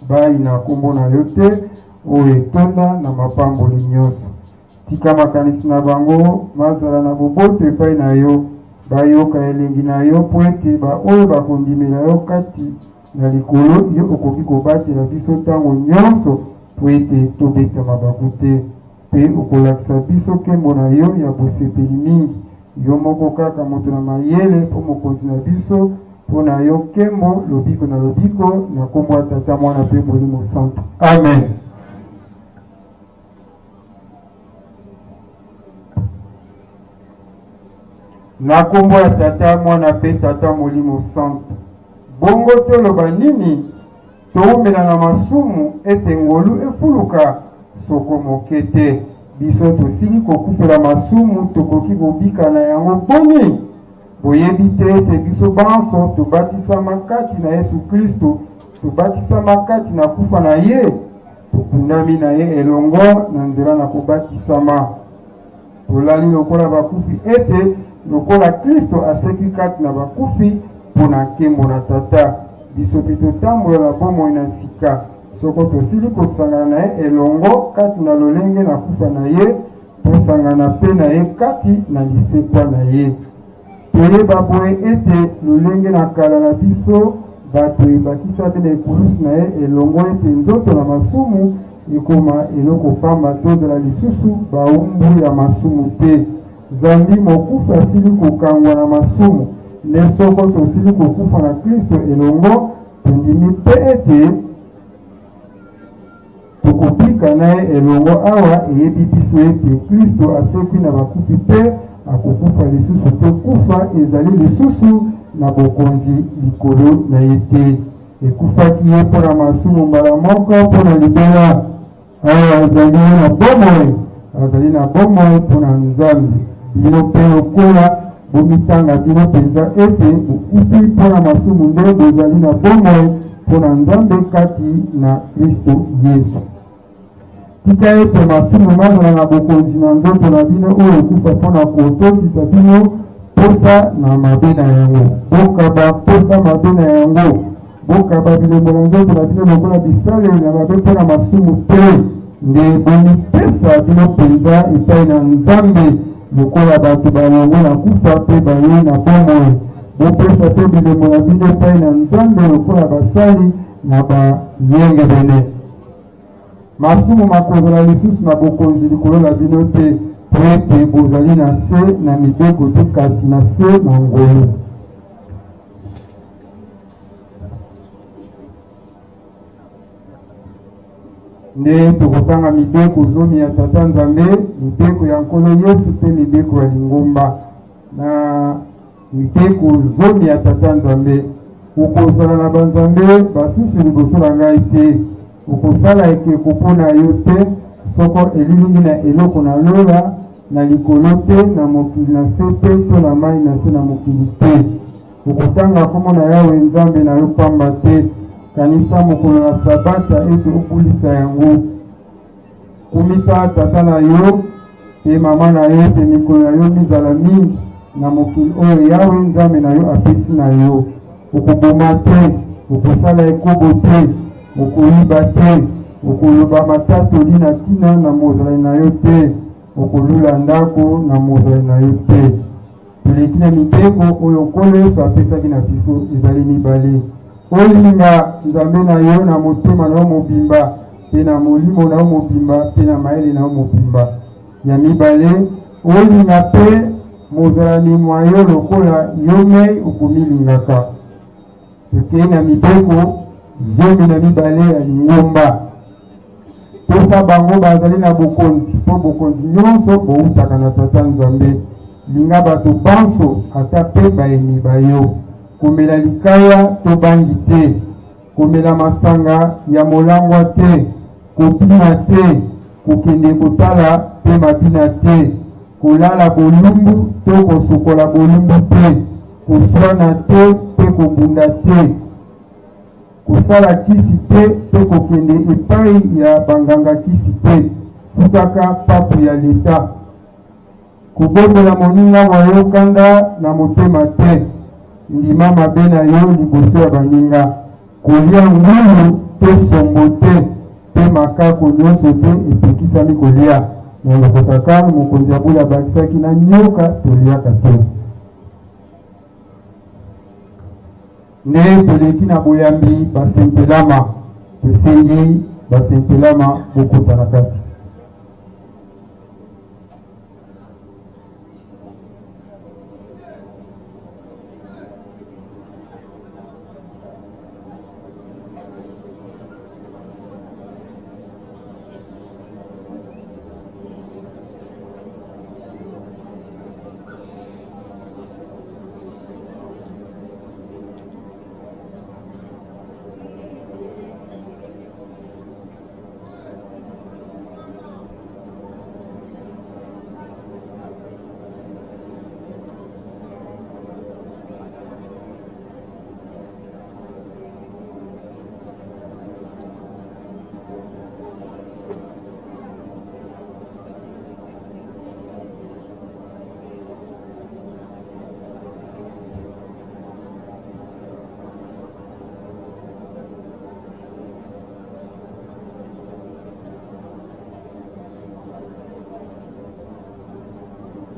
G: bayina nkombo na yo te, oyo etonda na mapamboli nyonso. Tika makanisi na bango mazala na boboto epai na yo, bayoka elengi na yo, mpo ete baoyo bakondimela yo kati na likolo, yo okoki kobatela biso ntango nyonso, mpo ete tobeta mabaku te, mpe okolakisa biso nkembo na yo ya bosepeli mingi, yo moko kaka moto na mayele, mpo mokonzi na biso, mpo na yo nkembo, lobiko na lobiko, na nkombo ya Tata, Mwana mpe Molimo Santu. Amen. Na nkombo ya Tata, Mwana mpe Tata Molimo Santu. Bongo toloba nini? Toumela na masumu ete ngolu efuluka? Soko moke te! Biso tosili kokufela masumu, tokoki kobika na yango boni? Boyebi te ete biso banso tobatisama kati na Yesu Klisto, tobatisama kati na kufa na ye? Tokundami na ye elongo na nzela na kobatisama. Tolali lokola bakufi ete lokola Klisto asekwi kati na bakufi mpo na nkembo na Tata, biso mpe totambola na bomoi na sika. Soko tosili kosangana na ye elongo kati na lolenge na kufa na ye, tosangana mpe na ye kati na lisekwa na ye. Toyeba boye ete lolenge na kala na biso bato ebakisami na ekulusu na ye elongo ete nzoto na masumu ekoma eloko pamba, tozala lisusu baumbu ya masumu te. Zambi mokufi asili kokangwa na masumu, nde soko tosili kokufa na Klisto elongo, tondimi mpe ete Tokobika na ye elongo awa eyebi biso ete Klisto asekwi na bakufi mpe akokufa lisusu te, kufa ezali lisusu na bokonzi likolo na ye te. Ekufaki ye mpo na masumu mbala moko mpo na libela. Awa azali ye na bomoi, azali na bomoi mpo na Nzambe. Bino mpe lokola, bomitanga bino mpenza ete bokufi mpo na masumu nde bozali na bomoi mpo na Nzambe kati na Kristo Yesu. Tika ete masumu mazala na bokonzi na nzoto na bino oyo ekufa mpo na kotosisa bino mposa na mabe na yango. Bokaba mposa mabe na yango. Bokaba bilembo na nzoto na bino lokola bisaleli na mabe mpo na masumu te, nde bomipesa bino mpenza epai na Nzambe lokola bato balongwe na kufa mpe bayei na bomoi. Bopesa mpe bilembo na bino epai na Nzambe lokola basali na bayengebene. Masumu makozala lisusu na bokonzi likolo na bino te, mpo ete bozali na se na mibeko te, kasi na se na ngolu. Nde tokotanga mibeko zomi ya Tata Nzambe, mibeko ya Nkolo Yesu mpe mibeko ya lingomba. Na mibeko zomi ya Tata Nzambe, okozala na banzambe basusu liboso na ngai te, okosala ekeko mpo na yo te, soko elilingi na eloko na lola na likolo te, na mokili na se te, to na mai na se na mokili te. Okotanga nkombo na Yawe Nzambe na yo pamba te. Kanisa mokolo na Sabata ete obulisa yango. Kumisa tata na yo mpe mama na yo ete mikolo na yo mizala mingi na mokili oyo Yawe Nzambe na yo apesi na yo. Okoboma te, okosala ekobo te, okoyiba te, okoloba matatoli na ntina na mozalani na yo te, okolula ndako na mozalani na yo te. Toleki na mibeko oyo Nkolo Yesu apesaki na biso ezali mibale. Olinga Nzambe na yo na motema na yo mobimba mpe na molimo na yo mobimba mpe na mayele na yo mobimba. Ya mibale, olinga mpe mozalani mwa yo lokola yo mei okomilingaka. Tokei na mibeko 12 ya lingomba. Tosa bango bazali na bokonzi, mpo bokonzi nyonso boutaka na Tata Nzambe. Linga bato banso, ata mpe bayini ba yo. Komela likaya to bangi te, komela masanga ya molangwa te, kobina te, kokende kotala mpe mabina te, kolala bolumbu to kosukola bolumbu te, koswana te mpe kobunda te. Kosala kisi te mpe kokende epai ya banganga kisi te. Futaka papu ya leta. Kobombela moninga wa yo kanda na motema te. Ndima mabe na yo liboso ya baninga. Kolia ngulu to sombo te, mpe makako nyonso te epekisami kolia. Na lokota Karl, mokonzi ya bule abakisaki, na nyoka toliaka te. Nde toleki na boyambi basempelama, tosengi basempelama bokota na kati.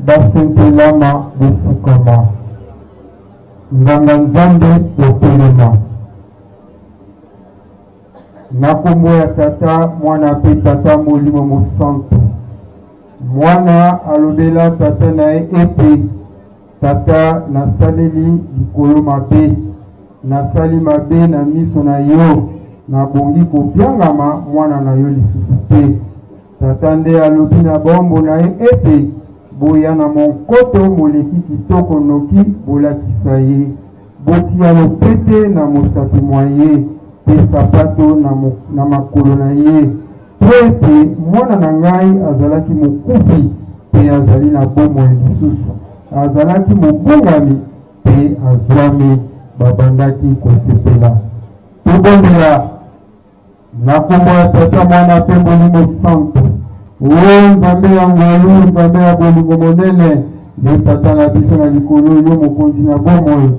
G: Basempelama bofukama, nganga Nzambe botelema. Na kombo ya Tata, Mwana mpe Tata Molimo Mosantu. Mwana alobela tata na ye ete, Tata, nasaleli likolo mabe, nasali mabe na miso na yo, nabongi kobiangama mwana na yo lisusu te. Tata nde alobi na baombo na ye ete, Boya na monkoto moleki kitoko noki bolatisa ye. Botia lopete na mosapi mwa ye mpe sapato na, na makolo na ye, mpo ete mwana na ngai azalaki mokufi mpe azali na bomoi lisusu, azalaki mobungami mpe azwami. Babandaki kosepela. Tobondela. Na kombo ya Tata, Mwana mpe Molimo Santu. O Nzambe ya ngolu, Nzambe ya bolingo monene, yo Tata na biso na likolo, yo Mokonzi na bomoi,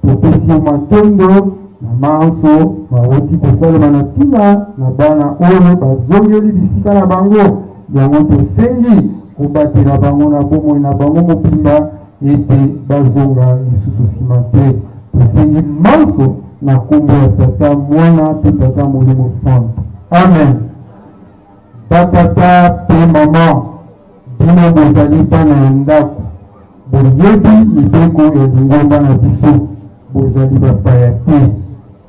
G: topesi yo matondo na manso mawuti kosalema na ntina na bana oyo bazongeli bisika na bango. Yango tosengi kobatela bango na bomoi na bango mobimba ete bazonga lisusu nsima te. Tosengi manso na nkombo ya Tata, Mwana mpe Tata Molimo Santu. Amen. Batata mpe mama, bino bozali bana ya ndako, boyebi mibeko ya lingomba na biso, bozali bapaya te.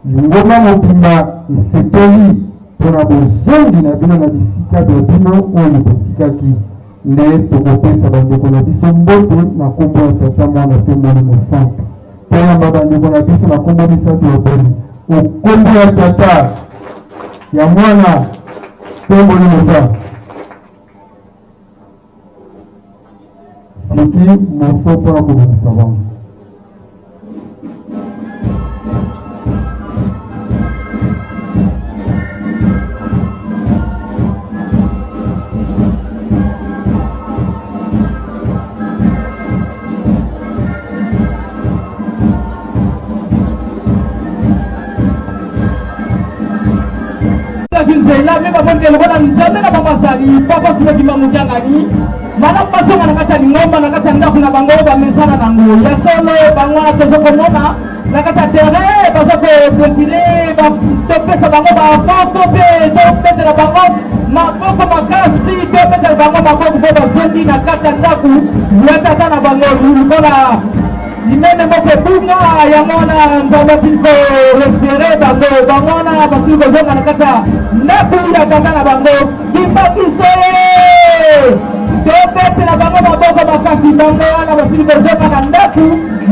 G: Lingomba mobimba esepeli mpo na bozongi na bino na bisika bya bino oyo botikaki. Nde tokopesa bandeko na biso mbote na nkombo ya Tata, Mwana mpe Molimo Santu. Toyamba bandeko na biso na nkombo misato ya boni, o nkombo ya Tata, ya Mwana mpe Molimo Santu. Fiki morceau mpo na kobongisa bango.
A: Nzela me babonike lokola nzambe na bango azali papa sima kimbangu kiangani malamu bazonga na kati ya lingomba na kati ya ndako na bango bamesana nango ya solo bango wana tozo komona na kati ya terrain baza kodefile topesa bango bafoto mpe tobetela bango maboko makasi tobetela bango maboko mpo bazongi na kati ya ndako ya tata na bango lokola limeme moko ebunga yango wana nzambe asili korefere bango bango wana basili kozonga na kati ya ndako ya tata na bango Kimbakise! Tobetela bango maboko makasi, bango wana basili kozonga na ndako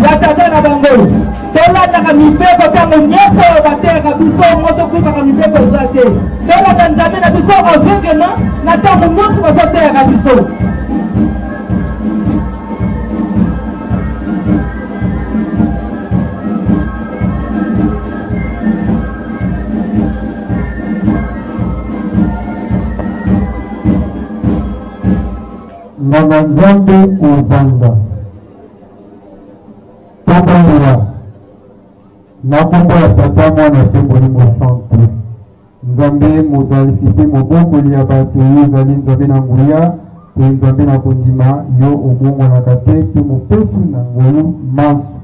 A: ya tata na bango. Tolandaka mibeko ntango nyonso oyo bateyaka biso, moto okutaka mibeko eza te. Tolanda Nzambe na biso aveuglement na ntango nyonso bazoteyaka biso.
G: Nganga Nzambe ovanda. Tobondela. Na nkombo ya Tata, Mwana mpe Molimo Santu. Nzambe mozalisi mpe mobokoli ya bato, yo ozali Nzambe na nguya mpe Nzambe na kondima, yo obongwanaka te mpe mopesu na ngolu manso.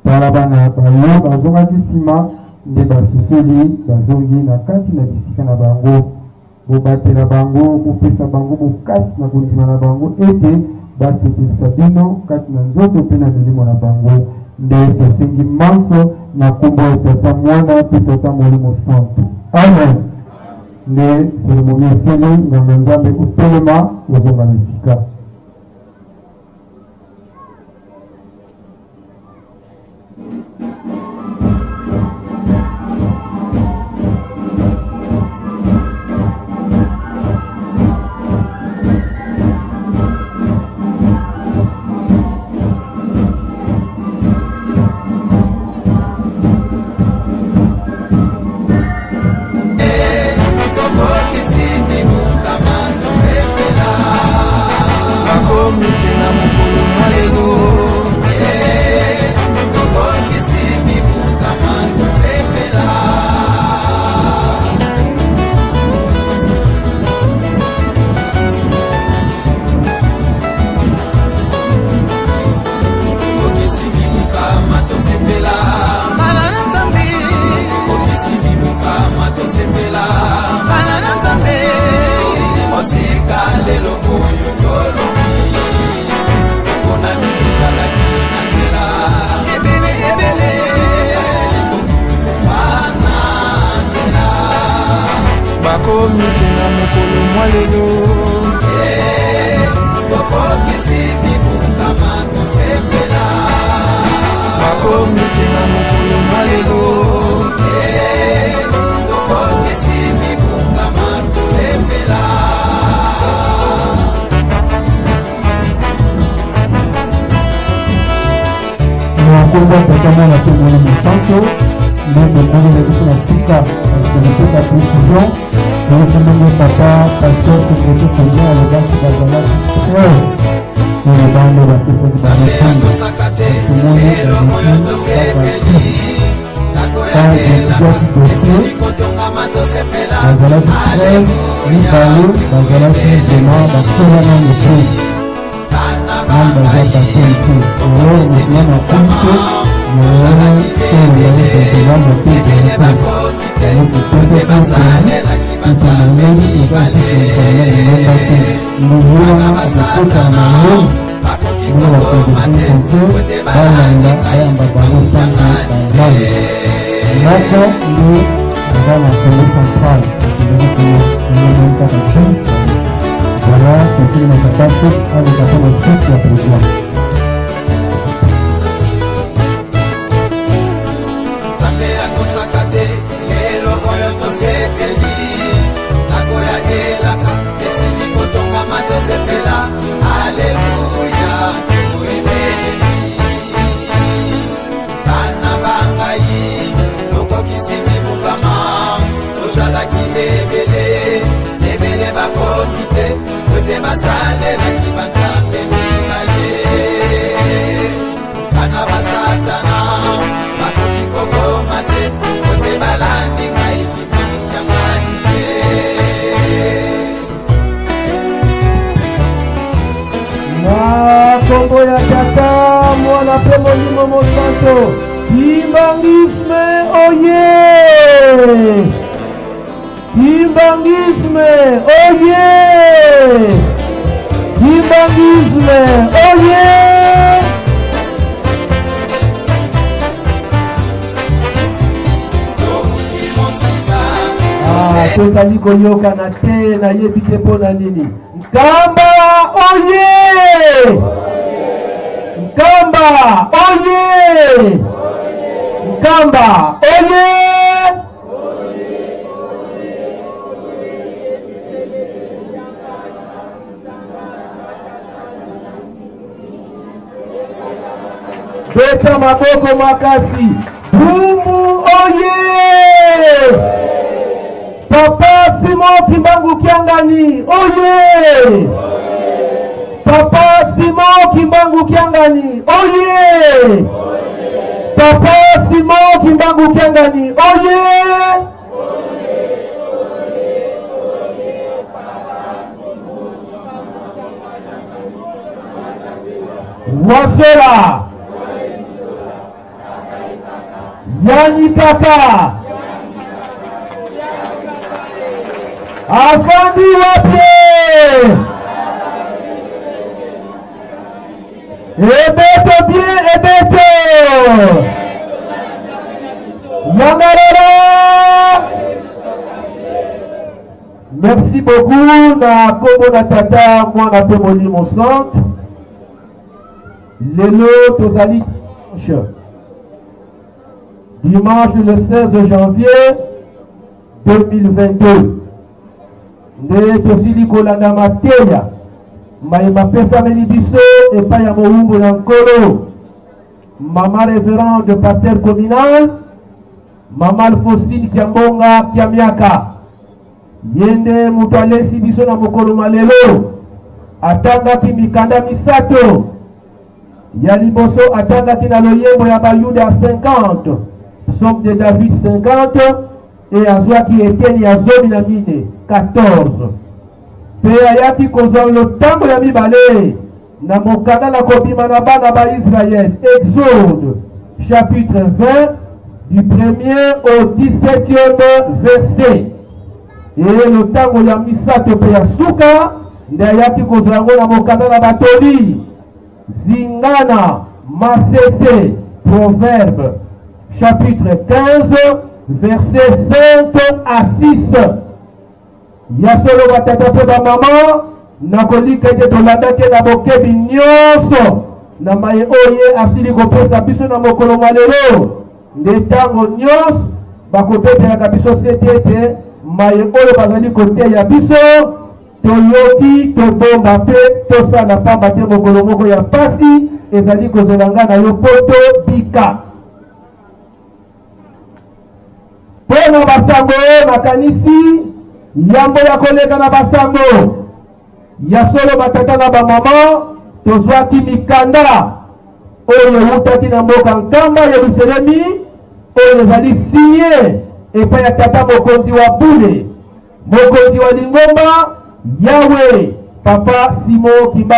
G: Tala bana ba yo bazongaki nsima, nde basusoli bazongi na kati na bisika na bango. Bobatela bango, bopesa bango bokasi na kondima na bango ete basepelisa bino kati na nzoto mpe na milimo na bango. Nde tosengi manso na nkombo ya Tata, Mwana mpe Tata Molimo Santu. Amen. Nde seremonie esili, nganga Nzambe otelema, ozonga na esika.
F: Bakomi te na mokolo mwa lelo tokokisi mibukama tosepela. Tokokisi mibukama tosepela. Bana na Nzambe. Tokokisi mibukama tosepela. Bana na Nzambe. Mosika lelo oyo tolobi mpona mitozalaki na nzela ebele ebele basili kokufa na nzela bakomi te na mokolo mwa lelo tokokisi mibukama tosepela bakomi te na mokolo mwa lelo tokokisi mibukama tosepela.
G: Na nkombo ya Tata, Mwana mpe Molimo Santo, nde tokomi na biso na suka ya kopesa précision. Toyoki ndenge papa pasteur Tokoto Kongo alobaki bazalaki très oyo bande bapesaki bango ntango tomoni baleki kaka étudiaki dossier bazalaki 13 mibale bazalaki vraiment bakola nano te nani baza bapteme te alors moto wana akomi te naotolela bazolanda te ezali te yango topesa ete nangeli eza lisusu na lingomba te ndenge wana akokota na mayele ndenge bakonzi te balanda bayamba bango ntango bazali moko nde aza na Congo central akendaki kuna yango kaka te. Voilà, tokili na papa Sek aleka mpo na suite ya programme.
F: Nzambe akosaka te, lelo oyo tosepeli ndako ya elaka esili kotongama, tosepela, aleluya, toebelemi bana bangai tokokisi mibukama tozalaki ebele ebele bakomi te po te basalelaki banzambe mibale bana basatana bakoki kokoma te po te balandi ngai kimanyangani te.
E: Na nkombo ya Tata, Mwana mpe Molimo Mosanto, Kimbanguisme oye! Kimbanguisme oye! Kimbanguisme oye! Ah, tozali koyokana te, nayebi te mpo na nini. Nkamba oye! Nkamba oye! Nkamba oye! Beta maboko makasi. Bumbu oye! Papa Simon Kimbangu Kiangani oye!
D: Papa Simon Kimbangu Kiangani, oye! Papa Simon Kimbangu Kiangani, oye! Wasola Yani kaka afandi wapi? Ebeto bien ebeto yangalala. Merci beaucoup na kombo na tata mwana mpe molimo centre. Lelo tozali dimanche. Dimanche le 16 janvier 2022. Nde tosili kolanda mateya maye mapesameli biso epai ya mowumbu na Nkolo mama révérend de pasteur communal mama Alphonsine Kiambonga Kiamiaka. Ye nde moto alesi biso na mokolo mwa lelo. Atangaki mikanda misato. Ya liboso atangaki na loyembo ya Bayuda 50, Psaume de David 50, e azwaki eteni ya 14, 14. Mpe ayaki kozwa lotango ya mibale na mokanda na kobima na bana ba Israël, Exode chapitre 20 du premier au 17e verset. E lotango ya misato mpe ya suka nde ayaki kozwa yango na mokanda na Batoli, Zingana, Masese, Proverbe chapitre 15 verset 5 à 6. Ya solo batata mpe bamama, nakolika ete tolandaki ye na bokebi nyonso na maye oyo ye asili kopesa biso na mokolo mwa lelo. Nde ntango nyonso bakobetelaka biso sete ete maye oyo bazali koteya biso toyoki, tobomba mpe tosala, pamba te mokolo moko ya mpasi ezali kozela ngai na yo mpo tobika. Mpo na basango, nakanisi yambo ya koleka na basango ya solo, batata na bamama, tozwaki mikanda oyo ewutaki na mboka Nkamba Yelusalemi, oyo ezali sinye epai ya tata mokonzi wa bule, mokonzi wa lingomba Yawe, Papa Simon Kimbangu.